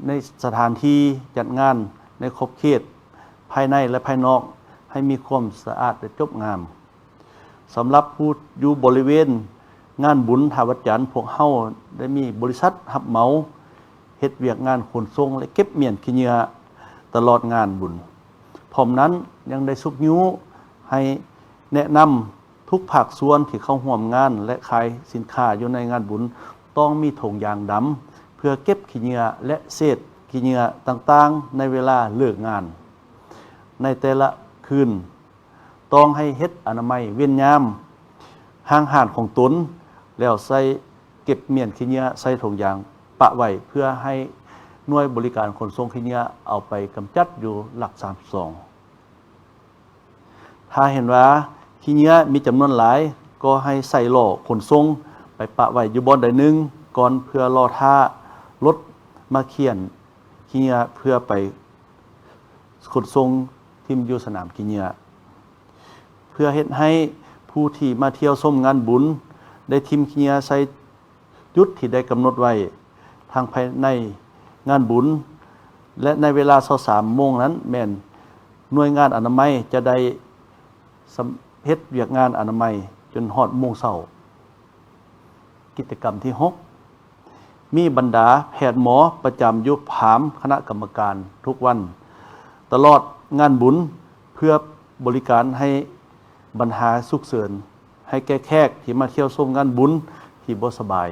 ໃນສະຖານທີ່ຈັດງານໃນຂອບເຂດພາຍໃນ ແລະ ພາຍນອກ ໃຫ້ມີຄວາມສະອາດ ແລະ ຈົບງາມ. ສຳລັບຜູ້ຢູ່ບໍລິເວນງານບຸນທ່າວັດຈັນ, ພວກເຮົາໄດ້ມີບໍລິສັດຮັບເໝົາເຮັດວຽກງານຂົນສົ່ງ ແລະ ເກັບມ້ຽນຂີ້ເຫຍື້ອຕະຫຼອດງານບຸນ. ພ້ອມນັ້ນຍັງໄດ້ຊຸກຍູ້ໃຫ້ແນະນຳທຸກພາກສ່ວນທີ່ເຂົ້າຮ່ວມງານ ແລະ ຂາຍສິນຄ້າຢູ່ໃນງານບຸນ ຕ້ອງມີຖົງຢາງດຳ ເພື່ອເກັບຂີ້ເຫຍື້ອ ແລະ ເສດຂີ້ເຫຍື້ອຕ່າງໆ ໃນເວລາເລີກງານ. ໃນແຕ່ລະຄືນ ຕ້ອງໃຫ້ເຮັດອະນາໄມເວນຍາມຫ້າງຮ້ານຂອງຕົນ ແລ້ວໃສ່ ເກັບມ້ຽນຂີ້ເຫຍື້ອໃສ່ຖົງຢາງປະໄວ້ ເພື່ອໃຫ້ໜ່ວຍບໍລິການຂົນສົ່ງຂີ້ເຫຍື້ອເອົາໄປກຳຈັດຢູ່ຫຼັກສາມສິບສອງ. ຖ້າເຫັນວ່າຂີ້ເຫຍື້ອມີຈຳນວນຫຼາຍ, ກໍໃຫ້ໃສ່ລໍ້ຂົນສົ່ງໄປປະໄວ້ຢູ່ບ່ອນໃດໜຶ່ງກ່ອນ ເພື່ອລໍຖ້າລົດມາເຂັນຂີ້ເຫຍື້ອເພື່ອໄປຂົນສົ່ງຖິ້ມຢູ່ສະໜາມຂີ້ເຫຍື້ອ. ເພື່ອເຮັດໃຫ້ຜູ້ທີ່ມາທ່ຽວຊົມງານບຸນໄດ້ຖິ້ມຂີ້ເຫຍື້ອໃສ່ຈຸດທີ່ໄດ້ກຳນົດໄວ້ ທັງພາຍໃນງານບຸນ ແລະ ໃນເວລາຊາວສາມໂມງນັ້ນ ແມ່ນໜ່ວຍງານອະນາໄມຈະໄດ້ສຳເຮັດວຽກງານອະນາໄມຈົນຮອດໂມງເຊົ້າ. ກິດຈະກຳທີຫົກ ມີບັນດາແພດໝໍປະຈຳຢູ່ພາມຄະນະກຳມະການທຸກວັນຕະຫຼອດງານບຸນ ເພື່ອບໍລິການໃຫ້ບັນຫາສຸກເສີນໃຫ້ແກ່ແຂກທີ່ມາທ່ຽວຊົມງານບຸນທີ່ບໍ່ສະບາຍ,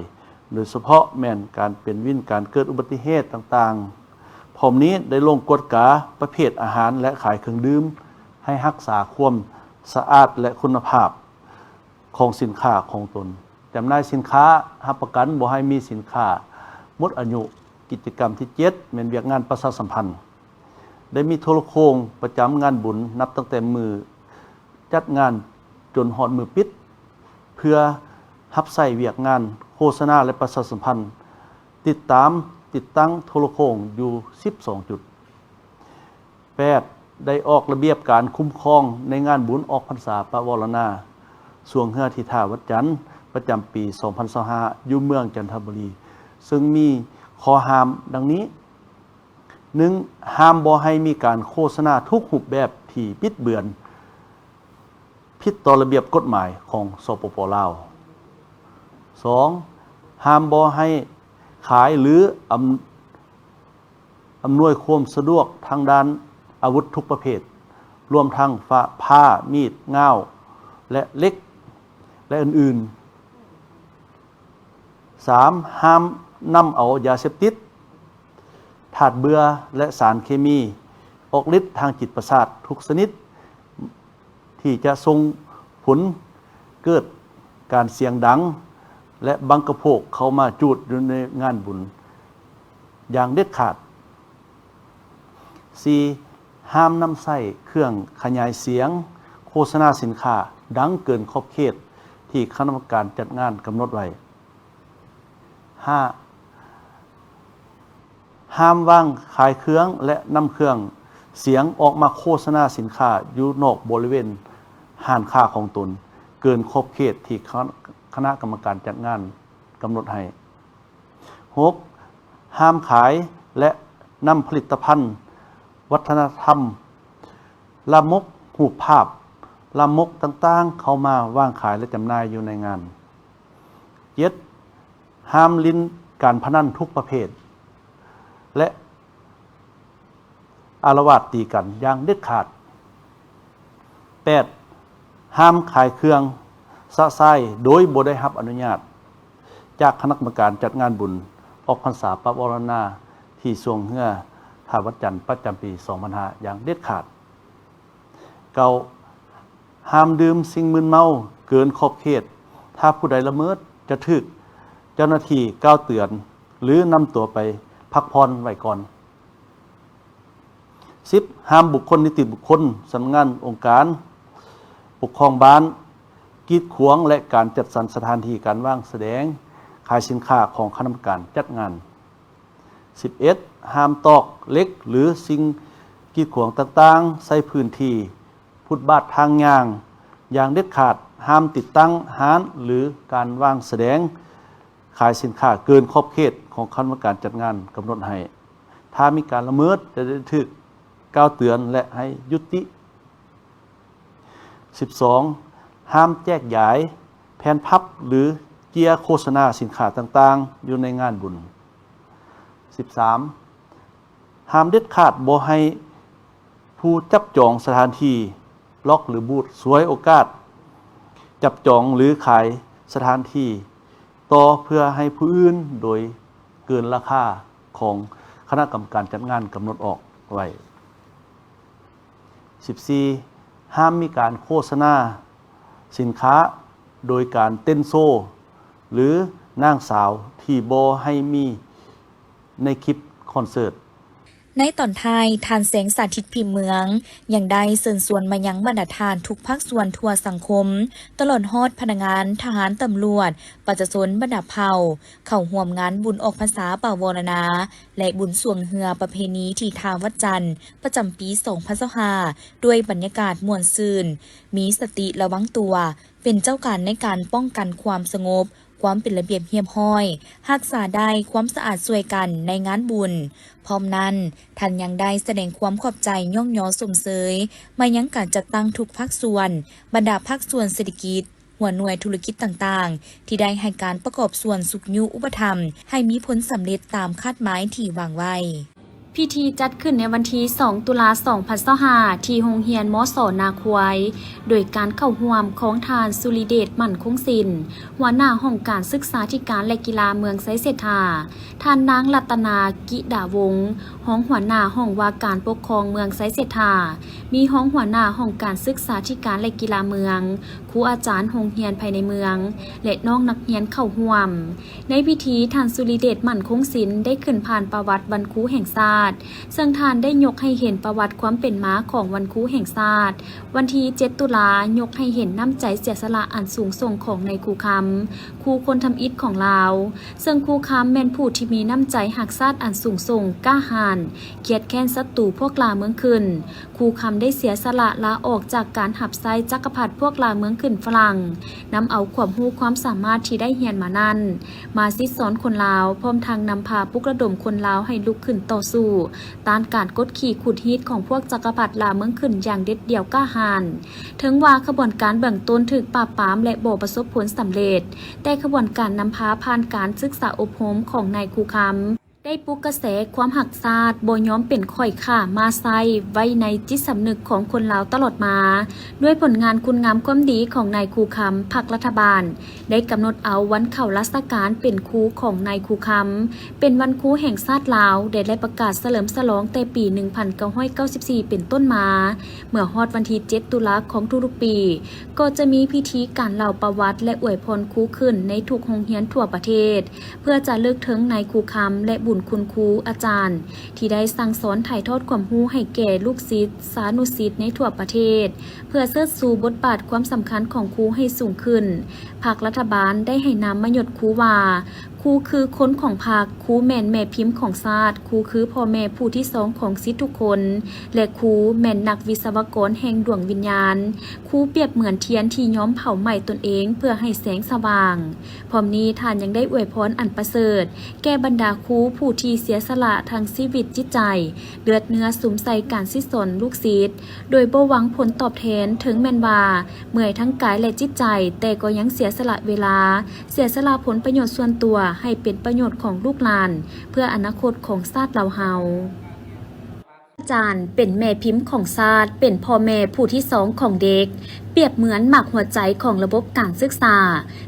ໂດຍສະເພາະແມ່ນການເປັນວິນ, ການເກີດອຸບັດຕິເຫດຕ່າງໆ. ພ້ອມນີ້ໄດ້ລົງກວດກາປະເພດອາຫານ ແລະ ຂາຍເຄື່ອງດື່ມ ໃຫ້ຮັກສາຄວາມສະອາດ ແລະ ຄຸນນະພາບ ຂອງສິນຄ້າຂອງຕົນ, ຈຳໜ່າຍສິນຄ້າ, ຮັບປະກັນບໍ່ໃຫ້ມີສິນຄ້າໝົດອາຍຸ. ກິດຈະກຳທີເຈັດ ແມ່ນວຽກງານປະຊາສຳພັນ. ໄດ້ມີໂທລະໂຄ່ງປະຈຳງານບຸນ ນັບຕັ້ງແຕ່ມື້ຈັດງານຈົນຮອດມື້ປິດ ເພື່ອຮັບໃຊ້ວຽກງານໂຄສະນາ ແລະ ປະຊາສຳພັນ, ຕິດຕາມ, ຕິດຕັ້ງໂທລະໂຄ່ງຢູ່ສິບສອງຈຸດ. ແປດ ໄດ້ອອກລະບຽບການຄຸ້ມຄອງໃນງານບຸນອອກພັນສາປະວາລະນາຊ່ວງເຮືອທີ່ທ່າວັດຈັນ ປະຈຳປີສອງພັນຊາວຫ້າ ຢູ່ເມືອງຈັນທະບູລີ, ເຊິ່ງມີຂໍ້ຫ້າມດັ່ງນີ້: ໜຶ່ງ ຫ້າມບໍ່ໃຫ້ມີການໂຄສະນາທຸກຮູບແບບທີ່ບິດເບືອນ, ຜິດຕໍ່ລະບຽບກົດໝາຍຂອງ ສປປ ລາວ. ສອງ ຫ້າມບໍ່ໃຫ້ຂາຍ ຫຼື ອຳ ອຳນວຍຄວາມສະດວກທາງດ້ານອາວຸດທຸກປະເພດ, ລວມທັງ ຟ້າ, ຜ້າ, ມີດ, ງ້າວ ແລະ ເຫຼັກ ແລະ ອື່ນໆ. ສາມ ຫ້າມນຳເອົາຢາເສບຕິດ, ທາດເບື່ອ ແລະ ສານເຄມີອອກລິດທາງຈິດປະສາດທຸກຊະນິດ ທີ່ຈະສົ່ງຜົນເກີດການສຽງດັງ ແລະ ບັງກະໂພກເຂົ້າມາຈູດຢູ່ໃນງານບຸນຢ່າງເດັດຂາດ. ສີ່ ຫ້າມນຳໃຊ້ເຄື່ອງຂະຫຍາຍສຽງໂຄສະນາສິນຄ້າດັງເກີນຂອບເຂດທີ່ຄະນະກຳມະການຈັດງານກຳນົດໄວ້. ຫ້າ ຫ້າມວາງຂາຍເຄື່ອງ ແລະ ນຳເຄື່ອງສຽງອອກມາໂຄສະນາສິນຄ້າຢູ່ນອກບໍລິເວນຮ້ານຄ້າຂອງຕົນເກີນຂອບເຂດທີ່ຄະນະກຳມະການຈັດງານກຳນົດໃຫ້. ຫົກ ຫ້າມຂາຍ ແລະ ນຳຜະລິດຕະພັນວັດທະນະທຳລາມົກ, ຮູບພາບລາມົກຕ່າງໆ ເຂົ້າມາວາງຂາຍ ແລະ ຈຳໜ່າຍຢູ່ໃນງານ. ເຈັດ ຫ້າມຫຼິ້ນການພະນັນທຸກປະເພດ ແລະ ອາລະວາດຕີກັນຢ່າງເດັດຂາດ. ແປດ ຫ້າມຂາຍເຄື່ອງຊະຊາຍໂດຍບໍ່ໄດ້ຮັບອະນຸຍາດຈາກຄະນະກຳມະການຈັດງານບຸນອອກພັນສາປະວາລະນາທີ່ຊ່ວງເຮືອທ່າວັດຈັນ ປະຈຳປີສອງພັນຫ້າ ຢ່າງເດັດຂາດ. ເກົ້າ ຫ້າມດື່ມສິ່ງມຶນເມົາເກີນຂອບເຂດ, ຖ້າຜູ້ໃດລະເມີດຈະຖືກ ເຈົ້າໜ້າທີ່ກ່າວເຕືອນ ຫຼື ນຳຕົວໄປພັກຜ່ອນໄວ້ກ່ອນ. ສິບ, ຫ້າມບຸກຄົນ, ນິຕິບຸກຄົນ, ສຳນັກງານອົງການປົກຄອງບ້ານ ກີດຂວາງ ແລະ ການຈັດສັນສະຖານທີ່ການວາງສະແດງຂາຍສິນຄ້າຂອງຄະນະກຳມະການຈັດງານ. ສິບເອັດ, ຫ້າມຕອກເຫຼັກ ຫຼື ສິ່ງກີດຂວາງຕ່າງໆໃສ່ພື້ນທີ່ຟຸດບາດທາງຍ່າງຢ່າງເດັດຂາດ. ຫ້າມຕິດຕັ້ງຮ້ານ ຫຼື ການວາງສະແດງຂາຍສິນຄ້າເກີນຂອບເຂດຂອງຄະນະກຳມະການຈັດງານກຳນົດໃຫ້. ຖ້າມີການລະເມີດ ຈະໄດ້ຖືກກ່າວເຕືອນ ແລະ ໃຫ້ຍຸຕິ. ສິບສອງ, ຫ້າມແຈກຢາຍແຜ່ນພັບ ຫຼື ເຈ້ຍໂຄສະນາສິນຄ້າຕ່າງໆຢູ່ໃນງານບຸນ. ສິບສາມ, ຫ້າມເດັດຂາດບໍ່ໃຫ້ຜູ້ຈັບຈອງສະຖານທີ່ ລັອກ ຫຼື ບູດ ສວຍໂອກາດຈັບຈອງ ຫຼື ຂາຍສະຖານທີ່ຕໍ່ເພື່ອໃຫ້ຜູ້ອື່ນໂດຍເກີນລາຄາຂອງຄະນະກຳມະການຈັດງານກຳນົດອອກໄວ້. ສິບສີ່, ຫ້າມມີການໂຄສະນາສິນຄ້າໂດຍການເຕັ້ນໂຊ ຫຼື ນາງສາວທີ່ບໍ່ໃຫ້ມີໃນຄລິບຄອນເສີດ. ໃນຕອນທ້າຍ, ທ່ານ ແສງສາທິດ ພິມເມືອງ ຍັງໄດ້ເຊີນຊວນມາຍັງບັນດາທ່ານທຸກພາກສ່ວນທົ່ວສັງຄົມ, ຕະຫຼອດຮອດພະນັກງານ, ທະຫານ, ຕຳຫຼວດ, ປະຊາຊົນບັນດາເຜົ່າ ເຂົ້າຮ່ວມງານບຸນອອກພັນສາປາວໍລະນາ ແລະ ບຸນສວງເຮືອປະເພນີທີ່ທ່າວັດຈັນ ປະຈຳປີສອງພັນຊາວຫ້າ ດ້ວຍບັນຍາກາດມ່ວນຊື່ນ, ມີສະຕິລະວັງຕົວ, ເປັນເຈົ້າການໃນການປ້ອງກັນຄວາມສະຫງົບ, ຄວາມເປັນລະບຽບຮຽບຮ້ອຍ, ຮັກສາໄດ້ຄວາມສະອາດຊ່ວຍກັນໃນງານບຸນ. ພ້ອມນັ້ນ, ທ່ານຍັງໄດ້ສະແດງຄວາມຂອບໃຈຍ້ອງຍໍຊົມເຊີຍມາຍັງການຈັດຕັ້ງທຸກພາກສ່ວນ, ບັນດາພາກສ່ວນເສດຖະກິດ, ຫົວໜ່ວຍທຸລະກິດຕ່າງໆ ທີ່ໄດ້ໃຫ້ການປະກອບສ່ວນຊຸກຍູ້ອຸປະຖຳໃຫ້ມີຜົນສຳເລັດຕາມຄາດໝາຍທີ່ວາງໄວ້. ພິທີຈັດຂຶ້ນໃນວັນທີສອງ ຕຸລາ ສອງພັນຊາວຫ້າ ທີ່ໂຮງຮຽນ ມສ ນາຄວາຍ ໂດຍການເຂົ້າຮ່ວມຂອງທ່ານ ສຸລິເດດ ໝັ້ນຄົງສິນ ຫົວໜ້າຫ້ອງການສຶກສາທິການ ແລະ ກິລາເມືອງໄຊເສດຖາ, ທ່ານນາງ ລັດຕະນາ ກິດາວົງ ຮອງຫົວໜ້າຫ້ອງວ່າການປົກຄອງເມືອງໄຊເສດຖາ, ມີຮອງຫົວໜ້າຫ້ອງການສຶກສາທິການ ແລະ ກິລາເມືອງ, ຄູອາຈານໂຮງຮຽນພາຍໃນເມືອງ ແລະ ນ້ອງນັກຮຽນເຂົ້າຮ່ວມ. ໃນພິທີ, ທ່ານ ສຸລິເດດ ໝັ້ນຄົງສິນ ໄດ້ຂຶ້ນຜ່ານປະຫວັດວັນຄູແຫ່ງຊາດ, ເຊິ່ງທ່ານໄດ້ຍົກໃຫ້ເຫັນປະຫວັດຄວາມເປັນມາຂອງວັນຄູແຫ່ງຊາດ. ວັນທີເຈັດ ຕຸລາ ຍົກໃຫ້ເຫັນນ້ຳໃຈເສຍສະຫຼະອັນສູງສົ່ງຂອງນາຍຄູຄຳ, ຄູຄົນທຳອິດຂອງລາວ, ເຊິ່ງຄູຄຳແມ່ນຜູ້ທີ່ມີນ້ຳໃຈຮັກຊາດອັນສູງສົ່ງ, ກ້າຫານ, ຄຽດແຄ້ນສັດຕູພວກລ່າເມືອງຂຶ້ນ. ຄູຄຳໄດ້ເສຍສະຫຼະລາອອກຈາກການຮັບໃຊ້ຈັກກະພັດພວກລ່າເມືອງຂຶ້ນຝຣັ່ງ, ນຳເອົາຄວາມຮູ້ຄວາມສາມາດທີ່ໄດ້ຮຽນມານັ້ນ ມາສິດສອນຄົນລາວ, ພ້ອມທັງນຳພາປຸກລະດົມຄົນລາວໃຫ້ລຸກຂຶ້ນຕໍ່ສູ້ ຕ້ານການກົດຂີ່ຂູດຮີດຂອງພວກຈັກກະພັດລ່າເມືອງຂຶ້ນຢ່າງເດັດດ່ຽວກ້າຫານ. ເຖິງວ່າຂະບວນການເບື້ອງຕົ້ນຖືກປາບປາມ ແລະ ບໍ່ປະສົບຜົນສຳເລັດ, ແຕ່ຂະບວນການນຳພາຜ່ານການສຶກສາອົບຮົມຂອງນາຍຄູຄຳ ໄດ້ປຸກກະແສຄວາມຮັກຊາດ, ບໍ່ຍອມເປັນຂ້ອຍຂ້າມາໃສ່ໄວ້ໃນຈິດສຳນຶກຂອງຄົນລາວຕະຫຼອດມາ. ດ້ວຍຜົນງານຄຸນງາມຄວາມດີຂອງນາຍຄູຄຳ, ພັກລັດຖະບານໄດ້ກຳນົດເອົາວັນເຂົ້າລາຊະການເປັນຄູຂອງນາຍຄູຄຳ, ເປັນວັນຄູແຫ່ງຊາດລາວ ແລະ ໄດ້ປະກາດສະເຫຼີມສະຫຼອງແຕ່ປີໜຶ່ງພັນເກົ້າຮ້ອຍເກົ້າສິບສີ່ເປັນຕົ້ນມາ. ເມື່ອຮອດວັນທີເຈັດ ຕຸລາຂອງທຸກໆປີ ກໍຈະມີພິທີການເລົ່າປະຫວັດ ແລະ ອວຍພອນຄູຂຶ້ນໃນທຸກໂຮງຮຽນທົ່ວປະເທດ ເພື່ອຈະເລິກເຖິງນາຍຄູຄຳ ແລະ ບຸນຄຸນຄູອາຈານ ທີ່ໄດ້ສັ່ງສອນຖ່າຍທອດຄວາມຮູ້ໃຫ້ແກ່ລູກສິດສານຸສິດໃນທົ່ວປະເທດ ເພື່ອເຊີດຊູບົດບາດຄວາມສຳຄັນຂອງຄູໃຫ້ສູງຂຶ້ນ. ພັກລັດຖະບານໄດ້ໃຫ້ນາມມະຍົດຄູວ່າ ຄູຄືຄົນຂອງພັກ, ຄູແມ່ນແມ່ພິມຂອງຊາດ, ຄູຄືພໍ່ແມ່ຜູ້ທີສອງຂອງສິດທຸກຄົນ ແລະ ຄູແມ່ນນັກວິສະວະກອນແຫ່ງດວງວິນຍານ. ຄູປຽບເໝືອນທຽນທີ່ຍອມເຜົາໄໝ້ຕົນເອງເພື່ອໃຫ້ແສງສະຫວ່າງ. ພ້ອມນີ້ທ່ານຍັງໄດ້ອວຍພອນອັນປະເສີດແກ່ບັນດາຄູຜູ້ທີ່ເສຍສະຫຼະທັງຊີວິດຈິດໃຈ, ເລືອດເນື້ອສຸມໃສ່ການສິດສອນລູກສິດ ໂດຍບໍ່ຫວັງຜົນຕອບແທນ, ເຖິງແມ່ນວ່າເມື່ອຍທັງກາຍ ແລະ ຈິດໃຈ, ແຕ່ກໍຍັງເສຍສະຫຼະເວລາ, ເສຍສະຫຼະຜົນປະໂຫຍດສ່ວນຕົວໃຫ້ເປັນປະໂຫຍດຂອງລູກຫຼານ ເພື່ອອະນາຄົດຂອງຊາດລາວເຮົາ. ຈັນ ເປັນແມ່ພິມຂອງຊາດ, ເປັນພໍ່ແມ່ຜູ້ທີສອງຂອງເດັກ, ປຽບເໝືອນໝາກຫົວໃຈຂອງລະບົບການສຶກສາ,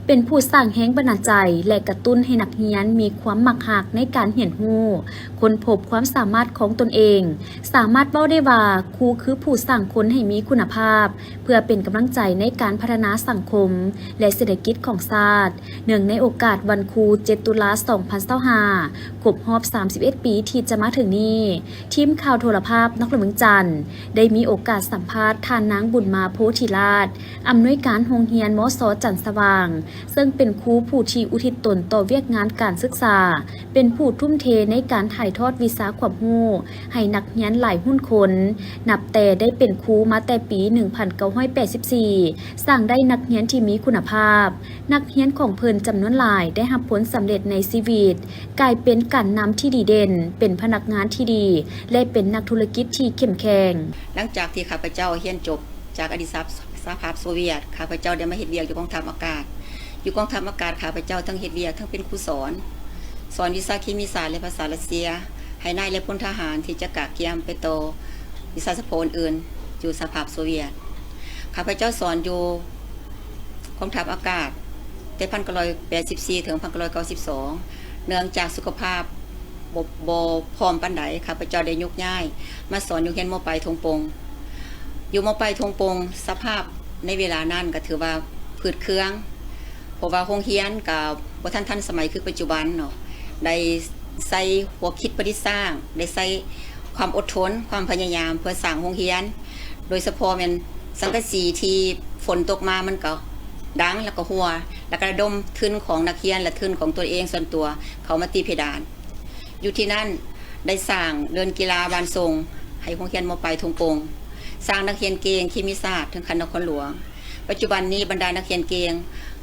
ເປັນຜູ້ສ້າງແຮງບັນດານໃຈ ແລະ ກະຕຸ້ນໃຫ້ນັກຮຽນມີຄວາມມັກຮັກໃນການຮຽນຮູ້, ຄົ້ນພົບຄວາມສາມາດຂອງຕົນເອງ. ສາມາດເວົ້າໄດ້ວ່າ ຄູຄືຜູ້ສ້າງຄົນໃຫ້ມີຄຸນນະພາບ ເພື່ອເປັນກຳລັງໃຈໃນການພັດທະນາສັງຄົມ ແລະ ເສດຖະກິດຂອງຊາດ. ເນື່ອງໃນໂອກາດວັນຄູ ເຈັດ ຕຸລາ ສອງພັນຊາວຫ້າ ຄົບຮອບ ສາມສິບເອັດ ປີທີ່ຈະມາເຖິງນີ້, ທີມຂ່າວໂທລະພາບນະຄອນຫຼວງວຽງຈັນ ໄດ້ມີໂອກາດສຳພາດທ່ານນາງ ບຸນມາ ໂພທິລາດ, ອຳນວຍການໂຮງຮຽນ ມສ ຈັນສະຫວ່າງ, ເຊິ່ງເປັນຄູຜູ້ທີ່ອຸທິດຕົນຕໍ່ວຽກງານການສຶກສາ, ເປັນຜູ້ທຸ່ມເທໃນການຖ່າຍທອດວິຊາຄວາມຮູ້ໃຫ້ນັກຮຽນຫຼາຍຮຸ່ນຄົນ, ນັບແຕ່ໄດ້ເປັນຄູມາແຕ່ປີໜຶ່ງພັນເກົ້າຮ້ອຍແປດສິບສີ່ ສ້າງໄດ້ນັກຮຽນທີ່ມີຄຸນນະພາບ. ນັກຮຽນຂອງເພິ່ນຈຳນວນຫຼາຍໄດ້ຮັບຜົນສຳເລັດໃນຊີວິດ, ກາຍເປັນການນຳທີ່ດີເດັ່ນ, ເປັນພະນັກງານທີ່ດີ ແລະ ເປັນນັກທຸລະກິດທີ່ເຂັ້ມແຂງ. ຫຼັງຈາກທີ່ຂ້າພະເຈົ້າຮຽນຈົບຈາກອະດີດສະຫະພາບໂຊວຽດ, ຂ້າພະເຈົ້າໄດ້ມາເຮັດວຽກຢູ່ກອງທັບອາກາດ. ຢູ່ກອງທັບອາກາດ, ຂ້າພະເຈົ້າທັງເຮັດວຽກ ທັງເປັນຄູສອນ, ສອນວິຊາເຄມີສາດ ແລະ ພາສາຣັດເຊຍ ໃຫ້ນາຍ ແລະ ພົນທະຫານທີ່ຈະກະກຽມໄປຕໍ່ວິຊາສະເພາະອື່ນໆ ຢູ່ສະຫະພາບໂຊວຽດ. ຂ້າພະເຈົ້າສອນຢູ່ ກອງທັບອາກາດ ແຕ່ພັນເກົ້າຮ້ອຍແປດສິບສີ່ ເຖິງພັນເກົ້າຮ້ອຍເກົ້າສິບສອງ ເນື່ອງຈາກສຸຂະພາບບໍ່ ບໍ່ພ້ອມປານໃດ, ຂ້າພະເຈົ້າໄດ້ຍົກຍ້າຍມາສອນຢູ່ໂຮງຮຽນ ມ.ປາຍ ທົ່ງປົງ. ຢູ່ ມ.ປາຍ ທົ່ງປົງ ສະພາບໃນເວລານັ້ນກໍຖືວ່າຝືດເຄືອງ, ເພາະວ່າໂຮງຮຽນກໍບໍ່ທັນທັນສະໄໝຄືປັດຈຸບັນເນາະ, ໄດ້ໃຊ້ຫົວຄິດປະດິດສ້າງ, ໄດ້ໃຊ້ຄວາມອົດທົນ, ຄວາມພະຍາຍາມເພື່ອສ້າງໂຮງຮຽນ, ໂດຍສະເພາະແມ່ນສັງກະສີທີ່ຝົນຕົກມາມັນກໍດັງ ແລ້ວກໍຮົ່ວ, ແລ້ວກໍລະດົມທຶນຂອງນັກຮຽນ ແລະ ທຶນຂອງຕົວເອງສ່ວນຕົວເຂົ້າມາຕີເພດານ. ຢູ່ທີ່ນັ້ນໄດ້ສ້າງເດີ່ນກິລາບ້ານຊົງໃຫ້ໂຮງຮຽນ ມ.ປາຍ ທົ່ງປົງ, ສ້າງນັກຮຽນເກັ່ງເຄມີສາດເຖິງຂັ້ນນະຄອນຫຼວງ. ປັດຈຸບັນນີ້ບັນດານັກຮຽນເກັ່ງ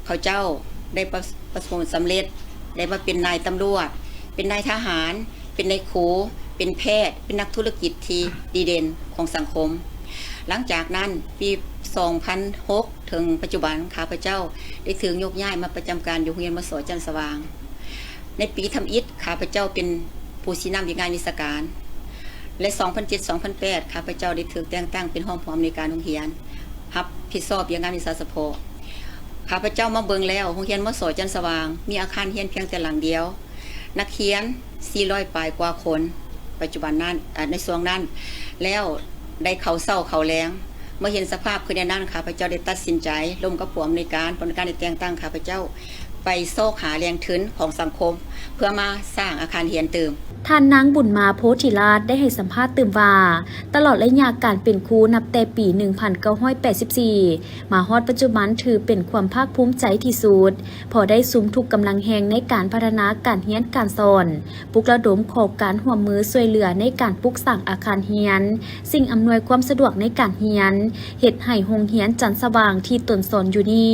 ເຂົາເຈົ້າໄດ້ປະ ປະສົບຜົນສຳເລັດ, ໄດ້ມາເປັນນາຍຕຳຫຼວດ, ເປັນນາຍທະຫານ, ເປັນນາຍຄູ, ເປັນແພດ, ເປັນນັກທຸລະກິດທີ່ດີເດັ່ນຂອງສັງຄົມ. ຫຼັງຈາກນັ້ນ, ປີສອງພັນຫົກເຖິງປັດຈຸບັນ, ຂ້າພະເຈົ້າໄດ້ຖືກຍົກຍ້າຍມາປະຈຳການຢູ່ໂຮງຮຽນ ມສ ຈັນສະຫວ່າງ. ໃນປີທຳອິດ, ຂ້າພະເຈົ້າເປັນຜູ້ຊີ້ນຳວຽກງານວິຊາການ ແລະ ສອງພັນເຈັດ ສອງພັນແປດ ຂ້າພະເຈົ້າໄດ້ຖືກແຕ່ງຕັ້ງເປັນຮອງຜູ້ອຳນວຍການໂຮງຮຽນ, ຮັບຜິດຊອບວຽກງານວິຊາສະເພາະ. ຂ້າພະເຈົ້າມາເບິ່ງແລ້ວ, ໂຮງຮຽນ ມສ ຈັນສະຫວ່າງ ມີອາຄານຮຽນພຽງແຕ່ຫຼັງດຽວ, ນັກຮຽນສີ່ຮ້ອຍປາຍກວ່າຄົນ, ປັດຈຸບັນນັ້ນ, ເອີ, ໃນຊ່ວງນັ້ນ, ແລ້ວໄດ້ເຂົ້າເຊົ້າເຂົ້າແລງ. ເມື່ອເຫັນສະພາບຄືແນວນັ້ນ, ຂ້າພະເຈົ້າໄດ້ຕັດສິນໃຈ ລົມກັບຜູ້ອຳນວຍການ, ຜູ້ອຳນວຍການໄດ້ແຕ່ງຕັ້ງຂ້າພະເຈົ້າ ໄປຊອກຫາແຫຼ່ງທຶນຂອງສັງຄົມ ເພື່ອມາສ້າງອາຄານຮຽນຕື່ມ. ທ່ານນາງ ບຸນມາ ໂພທິລາດ ໄດ້ໃຫ້ສຳພາດຕື່ມວ່າ, ຕະຫຼອດໄລຍະການເປັນຄູນັບແຕ່ປີໜຶ່ງພັນເກົ້າຮ້ອຍແປດສິບສີ່ ມາຮອດປັດຈຸບັນ ຖືເປັນຄວາມພາກພູມໃຈທີ່ສຸດ, ເພາະໄດ້ສຸມທຸກກຳລັງແຮງໃນການພັດທະນາການຮຽນການສອນ, ປຸກລະດົມຂໍການຮ່ວມມືຊ່ວຍເຫຼືອໃນການປຸກສ້າງອາຄານຮຽນ, ສິ່ງອຳນວຍຄວາມສະດວກໃນການຮຽນ, ເຮັດໃຫ້ໂຮງຮຽນຈັນສະຫວ່າງທີ່ຕົນສອນຢູ່ນີ້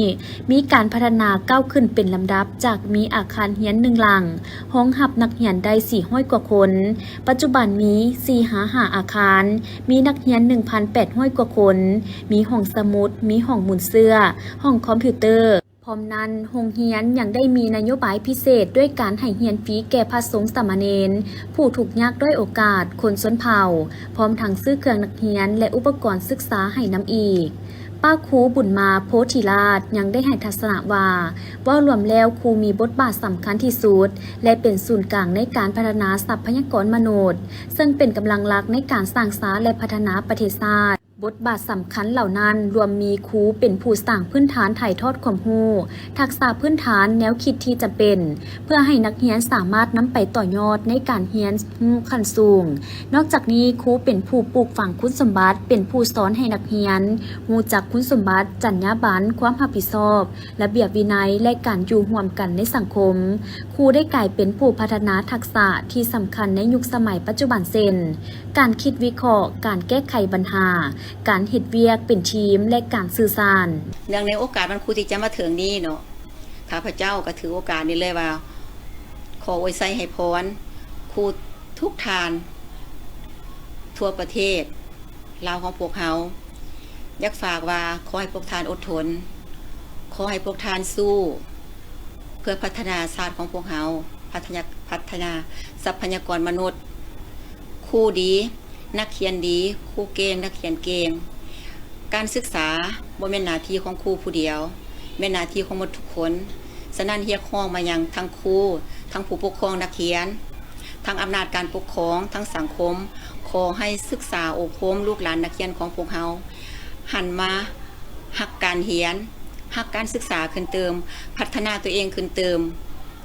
ມີການພັດທະນາກ້າວຂຶ້ນເປັນລຳດັບ, ຈາກມີອາຄານຮຽນໜຶ່ງຫຼັງ ຮອງຮັບນັກຮຽນໄດ້ສີ່ຮ້ອຍກວ່າຄົນ, ປັດຈຸບັນມີສີ່ຫາຫ້າອາຄານ, ມີນັກຮຽນໜຶ່ງພັນແປດຮ້ອຍກວ່າຄົນ, ມີຫ້ອງສະໝຸດ, ມີຫ້ອງໝູນເຊື້ອ, ຫ້ອງຄອມພິວເຕີ. ພ້ອມນັ້ນ, ໂຮງຮຽນຍັງໄດ້ມີນະໂຍບາຍພິເສດດ້ວຍການໃຫ້ຮຽນຟຣີແກ່ພະສົງສາມະເນນ, ຜູ້ທຸກຍາກດ້ອຍໂອກາດ, ຄົນຊົນເຜົ່າ, ພ້ອມທັງຊື້ເຄື່ອງນັກຮຽນ ແລະ ອຸປະກອນສຶກສາໃຫ້ນຳອີກ. ປ້າຄູ ບຸນມາ ໂພທິລາດ ຍັງໄດ້ໃຫ້ທັດສະນະວ່າ, ເວົ້າລວມແລ້ວ, ຄູມີບົດບາດສຳຄັນທີ່ສຸດ ແລະ ເປັນສູນກາງໃນການພັດທະນາຊັບພະຍາກອນມະນຸດ, ເຊິ່ງເປັນກຳລັງຫຼັກໃນການສ້າງຊາດ ແລະ ພັດທະນາປະເທດຊາດ. ບົດບາດສຳຄັນເຫຼົ່ານັ້ນລວມມີຄູເປັນຜູ້ສ້າງພື້ນຖານຖ່າຍທອດຄວາມຮູ້, ທັກສະພື້ນຖານ, ແນວຄິດທີ່ຈຳເປັນ ເພື່ອໃຫ້ນັກຮຽນສາມາດນຳໄປຕໍ່ຍອດໃນການຮຽນຮູ້ຂັ້ນສູງ. ນອກຈາກນີ້, ຄູເປັນຜູ້ປູກຝັງຄຸນສົມບັດ, ເປັນຜູ້ສອນໃຫ້ນັກຮຽນຮູ້ຈັກຄຸນສົມບັດ, ຈັນຍາບັນ, ຄວາມຮັບຜິດຊອບ, ລະບຽບວິໄນ ແລະ ການຢູ່ຮ່ວມກັນໃນສັງຄົມ. ຄູໄດ້ກາຍເປັນຜູ້ພັດທະນາທັກສະທີ່ສຳຄັນໃນຍຸກສະໄໝປັດຈຸບັນ ເຊັ່ນ ການຄິດວິເຄາະ, ການແກ້ໄຂບັນຫາ, ການເຮັດວຽກເປັນທີມ ແລະ ການສື່ສານ. ເນື່ອງໃນໂອກາດວັນຄູທີ່ຈະມາເຖິງນີ້ເນາະ, ຂ້າພະເຈົ້າກໍຖືໂອກາດນີ້ເລີຍວ່າ ຂໍອວຍໄຊໃຫ້ພອນຄູທຸກທ່ານທົ່ວປະເທດລາວຂອງພວກເຮົາ. ຢາກຝາກວ່າ ຂໍໃຫ້ພວກທ່ານອົດທົນ, ຂໍໃຫ້ພວກທ່ານສູ້ ເພື່ອພັດທະນາຊາດຂອງພວກເຮົາ, ພັດທະຍາ ພັດທະນາຊັບພະຍາກອນມະນຸດ, ຄູດີ ນັກຮຽນດີ, ຄູເກັ່ງ, ນັກຮຽນເກັ່ງ. ການສຶກສາບໍ່ແມ່ນໜ້າທີ່ຂອງຄູຜູ້ດຽວ, ແມ່ນໜ້າທີ່ຂອງໝົດທຸກຄົນ. ສະນັ້ນຮຽກຮ້ອງມາຍັງທັງຄູ, ທັງຜູ້ປົກຄອງນັກຮຽນ, ທັງອຳນາດການປົກຄອງ, ທັງສັງຄົມ, ຂໍໃຫ້ສຶກສາອົບຮົມລູກຫຼານນັກຮຽນຂອງພວກເຮົາ ຫັນມາຮັກການຮຽນ, ຮັກການສຶກສາຂຶ້ນຕື່ມ, ພັດທະນາຕົວເອງຂຶ້ນຕື່ມ.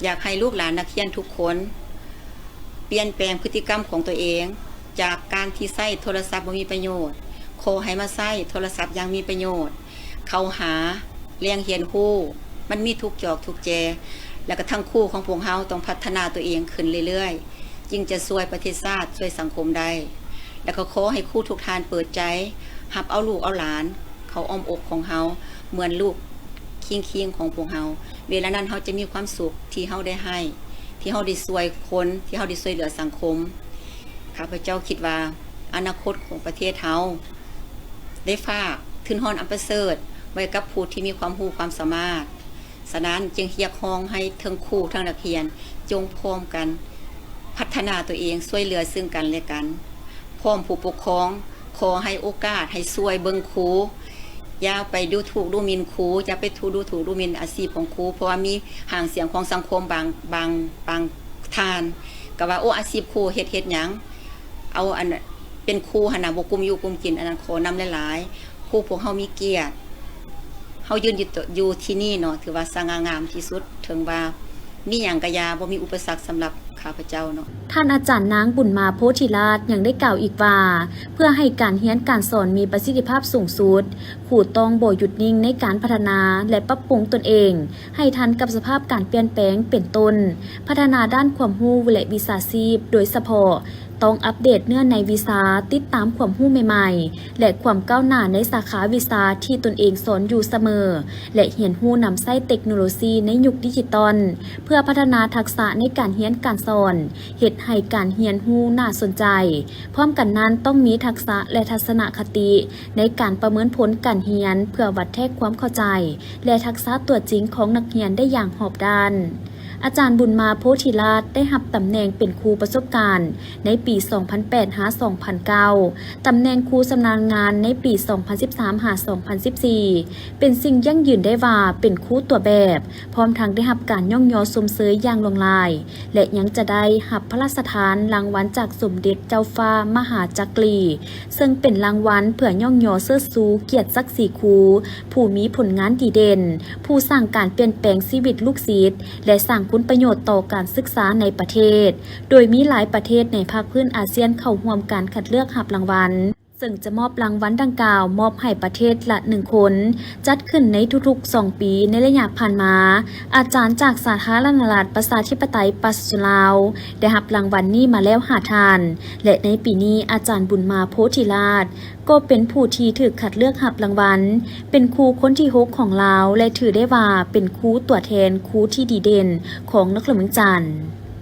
ຢາກໃຫ້ລູກຫຼານນັກຮຽນທຸກຄົນ ປ່ຽນແປງພຶດຕິກຳຂອງຕົວເອງ ຈາກການທີ່ໃຊ້ໂທລະສັບບໍ່ມີປະໂຫຍດ, ຂໍໃຫ້ມາໃຊ້ໂທລະສັບຢ່າງມີປະໂຫຍດ, ເຂົ້າຫາແຫຼ່ງຮຽນຮູ້, ມັນມີທຸກຈອກທຸກແຈ, ແລ້ວກະທັງຄູຂອງພວກເຮົາຕ້ອງພັດທະນາຕົວເອງຂຶ້ນເລື້ອຍໆ ຈຶ່ງຈະຊ່ວຍປະເທດຊາດ, ຊ່ວຍສັງຄົມໄດ້. ແລ້ວກໍຂໍໃຫ້ຄູທຸກທ່ານເປີດໃຈຮັບເອົາລູກເອົາຫຼານເຂົ້າອ້ອມອົກຂອງເຮົາ ເໝືອນລູກຄິງໆຂອງພວກເຮົາ. ເວລານັ້ນເຮົາຈະມີຄວາມສຸກທີ່ເຮົາໄດ້ໃຫ້, ທີ່ເຮົາໄດ້ຊ່ວຍຄົນ, ທີ່ເຮົາໄດ້ຊ່ວຍເຫຼືອສັງຄົມ. ຂ້າພະເຈົ້າຄິດວ່າອະນາຄົດຂອງປະເທດເຮົາ ໄດ້ຝາກທຶນຮອນອັນປະເສີດໄວ້ກັບຜູ້ທີ່ມີຄວາມຮູ້ຄວາມສາມາດ. ສະນັ້ນຈຶ່ງຮຽກຮ້ອງໃຫ້ທັງຄູທັງນັກຮຽນຈົ່ງພ້ອມກັນພັດທະນາຕົວເອງ, ຊ່ວຍເຫຼືອເຊິ່ງກັນແລະກັນ. ພ້ອມຜູ້ປົກຄອງ ຂໍໃຫ້ໂອກາດ, ໃຫ້ຊ່ວຍເບິ່ງຄູ, ຢ່າໄປດູຖູກດູໝິ່ນຄູ, ຢ່າໄປດູຖູກດູໝິ່ນອາຊີບຂອງຄູ, ເພາະວ່າມີຫາງສຽງຂອງສັງຄົມບາງ, ບາງ, ບາງທ່ານກໍວ່າ ໂອ້ ອາຊີບຄູເຮັດ, ເຮັດຫຍັງ? ເອົາອັນ ເປັນຄູຫັ້ນນະ ບໍ່ກຸ້ມຢູ່ກຸ້ມກິນ, ອັນນັ້ນຂໍນຳຫຼາຍໆ. ຄູພວກເຮົາມີກຽດ, ເຮົາຢືນຢູ່ ຢູ່ທີ່ນີ້ເນາະ ຖືວ່າສະຫງ່າງາມທີ່ສຸດ, ເຖິງວ່າມີຫຍັງກະຢ່າ, ບໍ່ມີອຸປະສັກສຳລັບຂ້າພະເຈົ້າເນາະ. ທ່ານອາຈານນາງ ບຸນມາ ໂພທິລາດ ຍັງໄດ້ກ່າວອີກວ່າ ເພື່ອໃຫ້ການຮຽນການສອນມີປະສິດທິພາບສູງສຸດ, ຄູຕ້ອງບໍ່ຢຸດນິ່ງໃນການພັດທະນາ ແລະ ປັບປຸງຕົນເອງ ໃຫ້ທັນກັບສະພາບການປ່ຽນແປງ, ເປັນຕົ້ນ ພັດທະນາດ້ານຄວາມຮູ້ ແລະ ວິຊາຊີບ, ໂດຍສະເພາະ ຕ້ອງອັບເດດເນື້ອໃນວິຊາ, ຕິດຕາມຄວາມຮູ້ໃໝ່ໆ ແລະ ຄວາມກ້າວໜ້າໃນສາຂາວິຊາທີ່ຕົນເອງສອນຢູ່ສະເໝີ ແລະ ຮຽນຮູ້ນຳໃຊ້ເຕັກໂນໂລຊີໃນຍຸກດິຈິຕອນ ເພື່ອພັດທະນາທັກສະໃນການຮຽນການສອນ, ເຮັດໃຫ້ການຮຽນຮູ້ໜ້າສົນໃຈ. ພ້ອມກັນນັ້ນ, ຕ້ອງມີທັກສະ ແລະ ທັດສະນະຄະຕິໃນການປະເມີນຜົນການຮຽນ ເພື່ອວັດແທກຄວາມເຂົ້າໃຈ ແລະ ທັກສະຕົວຈິງຂອງນັກຮຽນໄດ້ຢ່າງຮອບດ້ານ. ອາຈານ ບຸນມາ ໂພທິລາດ ໄດ້ຮັບຕຳແໜ່ງເປັນຄູປະສົບການໃນປີສອງພັນແປດຫາສອງພັນເກົ້າ, ຕຳແໜ່ງຄູຊຳນານງານໃນປີສອງພັນສິບສາມຫາສອງພັນສິບສີ່ ເປັນສິ່ງຢັ້ງຢືນໄດ້ວ່າເປັນຄູຕົວແບບ, ພ້ອມທັງໄດ້ຮັບການຍ້ອງຍໍຊົມເຊີຍຢ່າງຫຼວງຫຼາຍ ແລະ ຍັງຈະໄດ້ຮັບພະລາຊະທານລາງວັນຈາກສົມເດັດເຈົ້າຟ້າມະຫາຈັກກຣີ ເຊິ່ງເປັນລາງວັນເພື່ອຍ້ອງຍໍເຊີດຊູກຽດສັກສີຄູ ຜູ້ມີຜົນງານດີເດັ່ນ, ຜູ້ສ້າງການປ່ຽນແປງຊີວິດລູກສິດ ແລະ ສ້າງຄຸນປະໂຫຍດຕໍ່ການສຶກສາໃນປະເທດ, ໂດຍມີຫຼາຍປະເທດໃນພາກພື້ນອາຊຽນເຂົ້າຮ່ວມການຄັດເລືອກຮັບລາງວັນ, ເຊິ່ງຈະມອບລາງວັນດັ່ງກ່າວມອບໃຫ້ປະເທດລະໜຶ່ງຄົນ, ຈັດຂຶ້ນໃນທຸກໆສອງປີໃນໄລຍະຜ່ານມາ. ອາຈານຈາກສາທາລະນະລັດປະຊາທິປະໄຕປະຊາຊົນລາວ ໄດ້ຮັບລາງວັນນີ້ມາແລ້ວຫ້າທ່ານ ແລະ ໃນປີນີ້ ອາຈານ ບຸນມາ ໂພທິລາດ ກໍເປັນຜູ້ທີ່ຖືກຄັດເລືອກຮັບລາງວັນ ເປັນຄູຄົນທີຫົກຂອງລາວ ແລະ ຖືໄດ້ວ່າເປັນຄູຕົວແທນຄູທີ່ດີເດັ່ນຂອງນະຄອນຫຼວງວຽງຈັນ.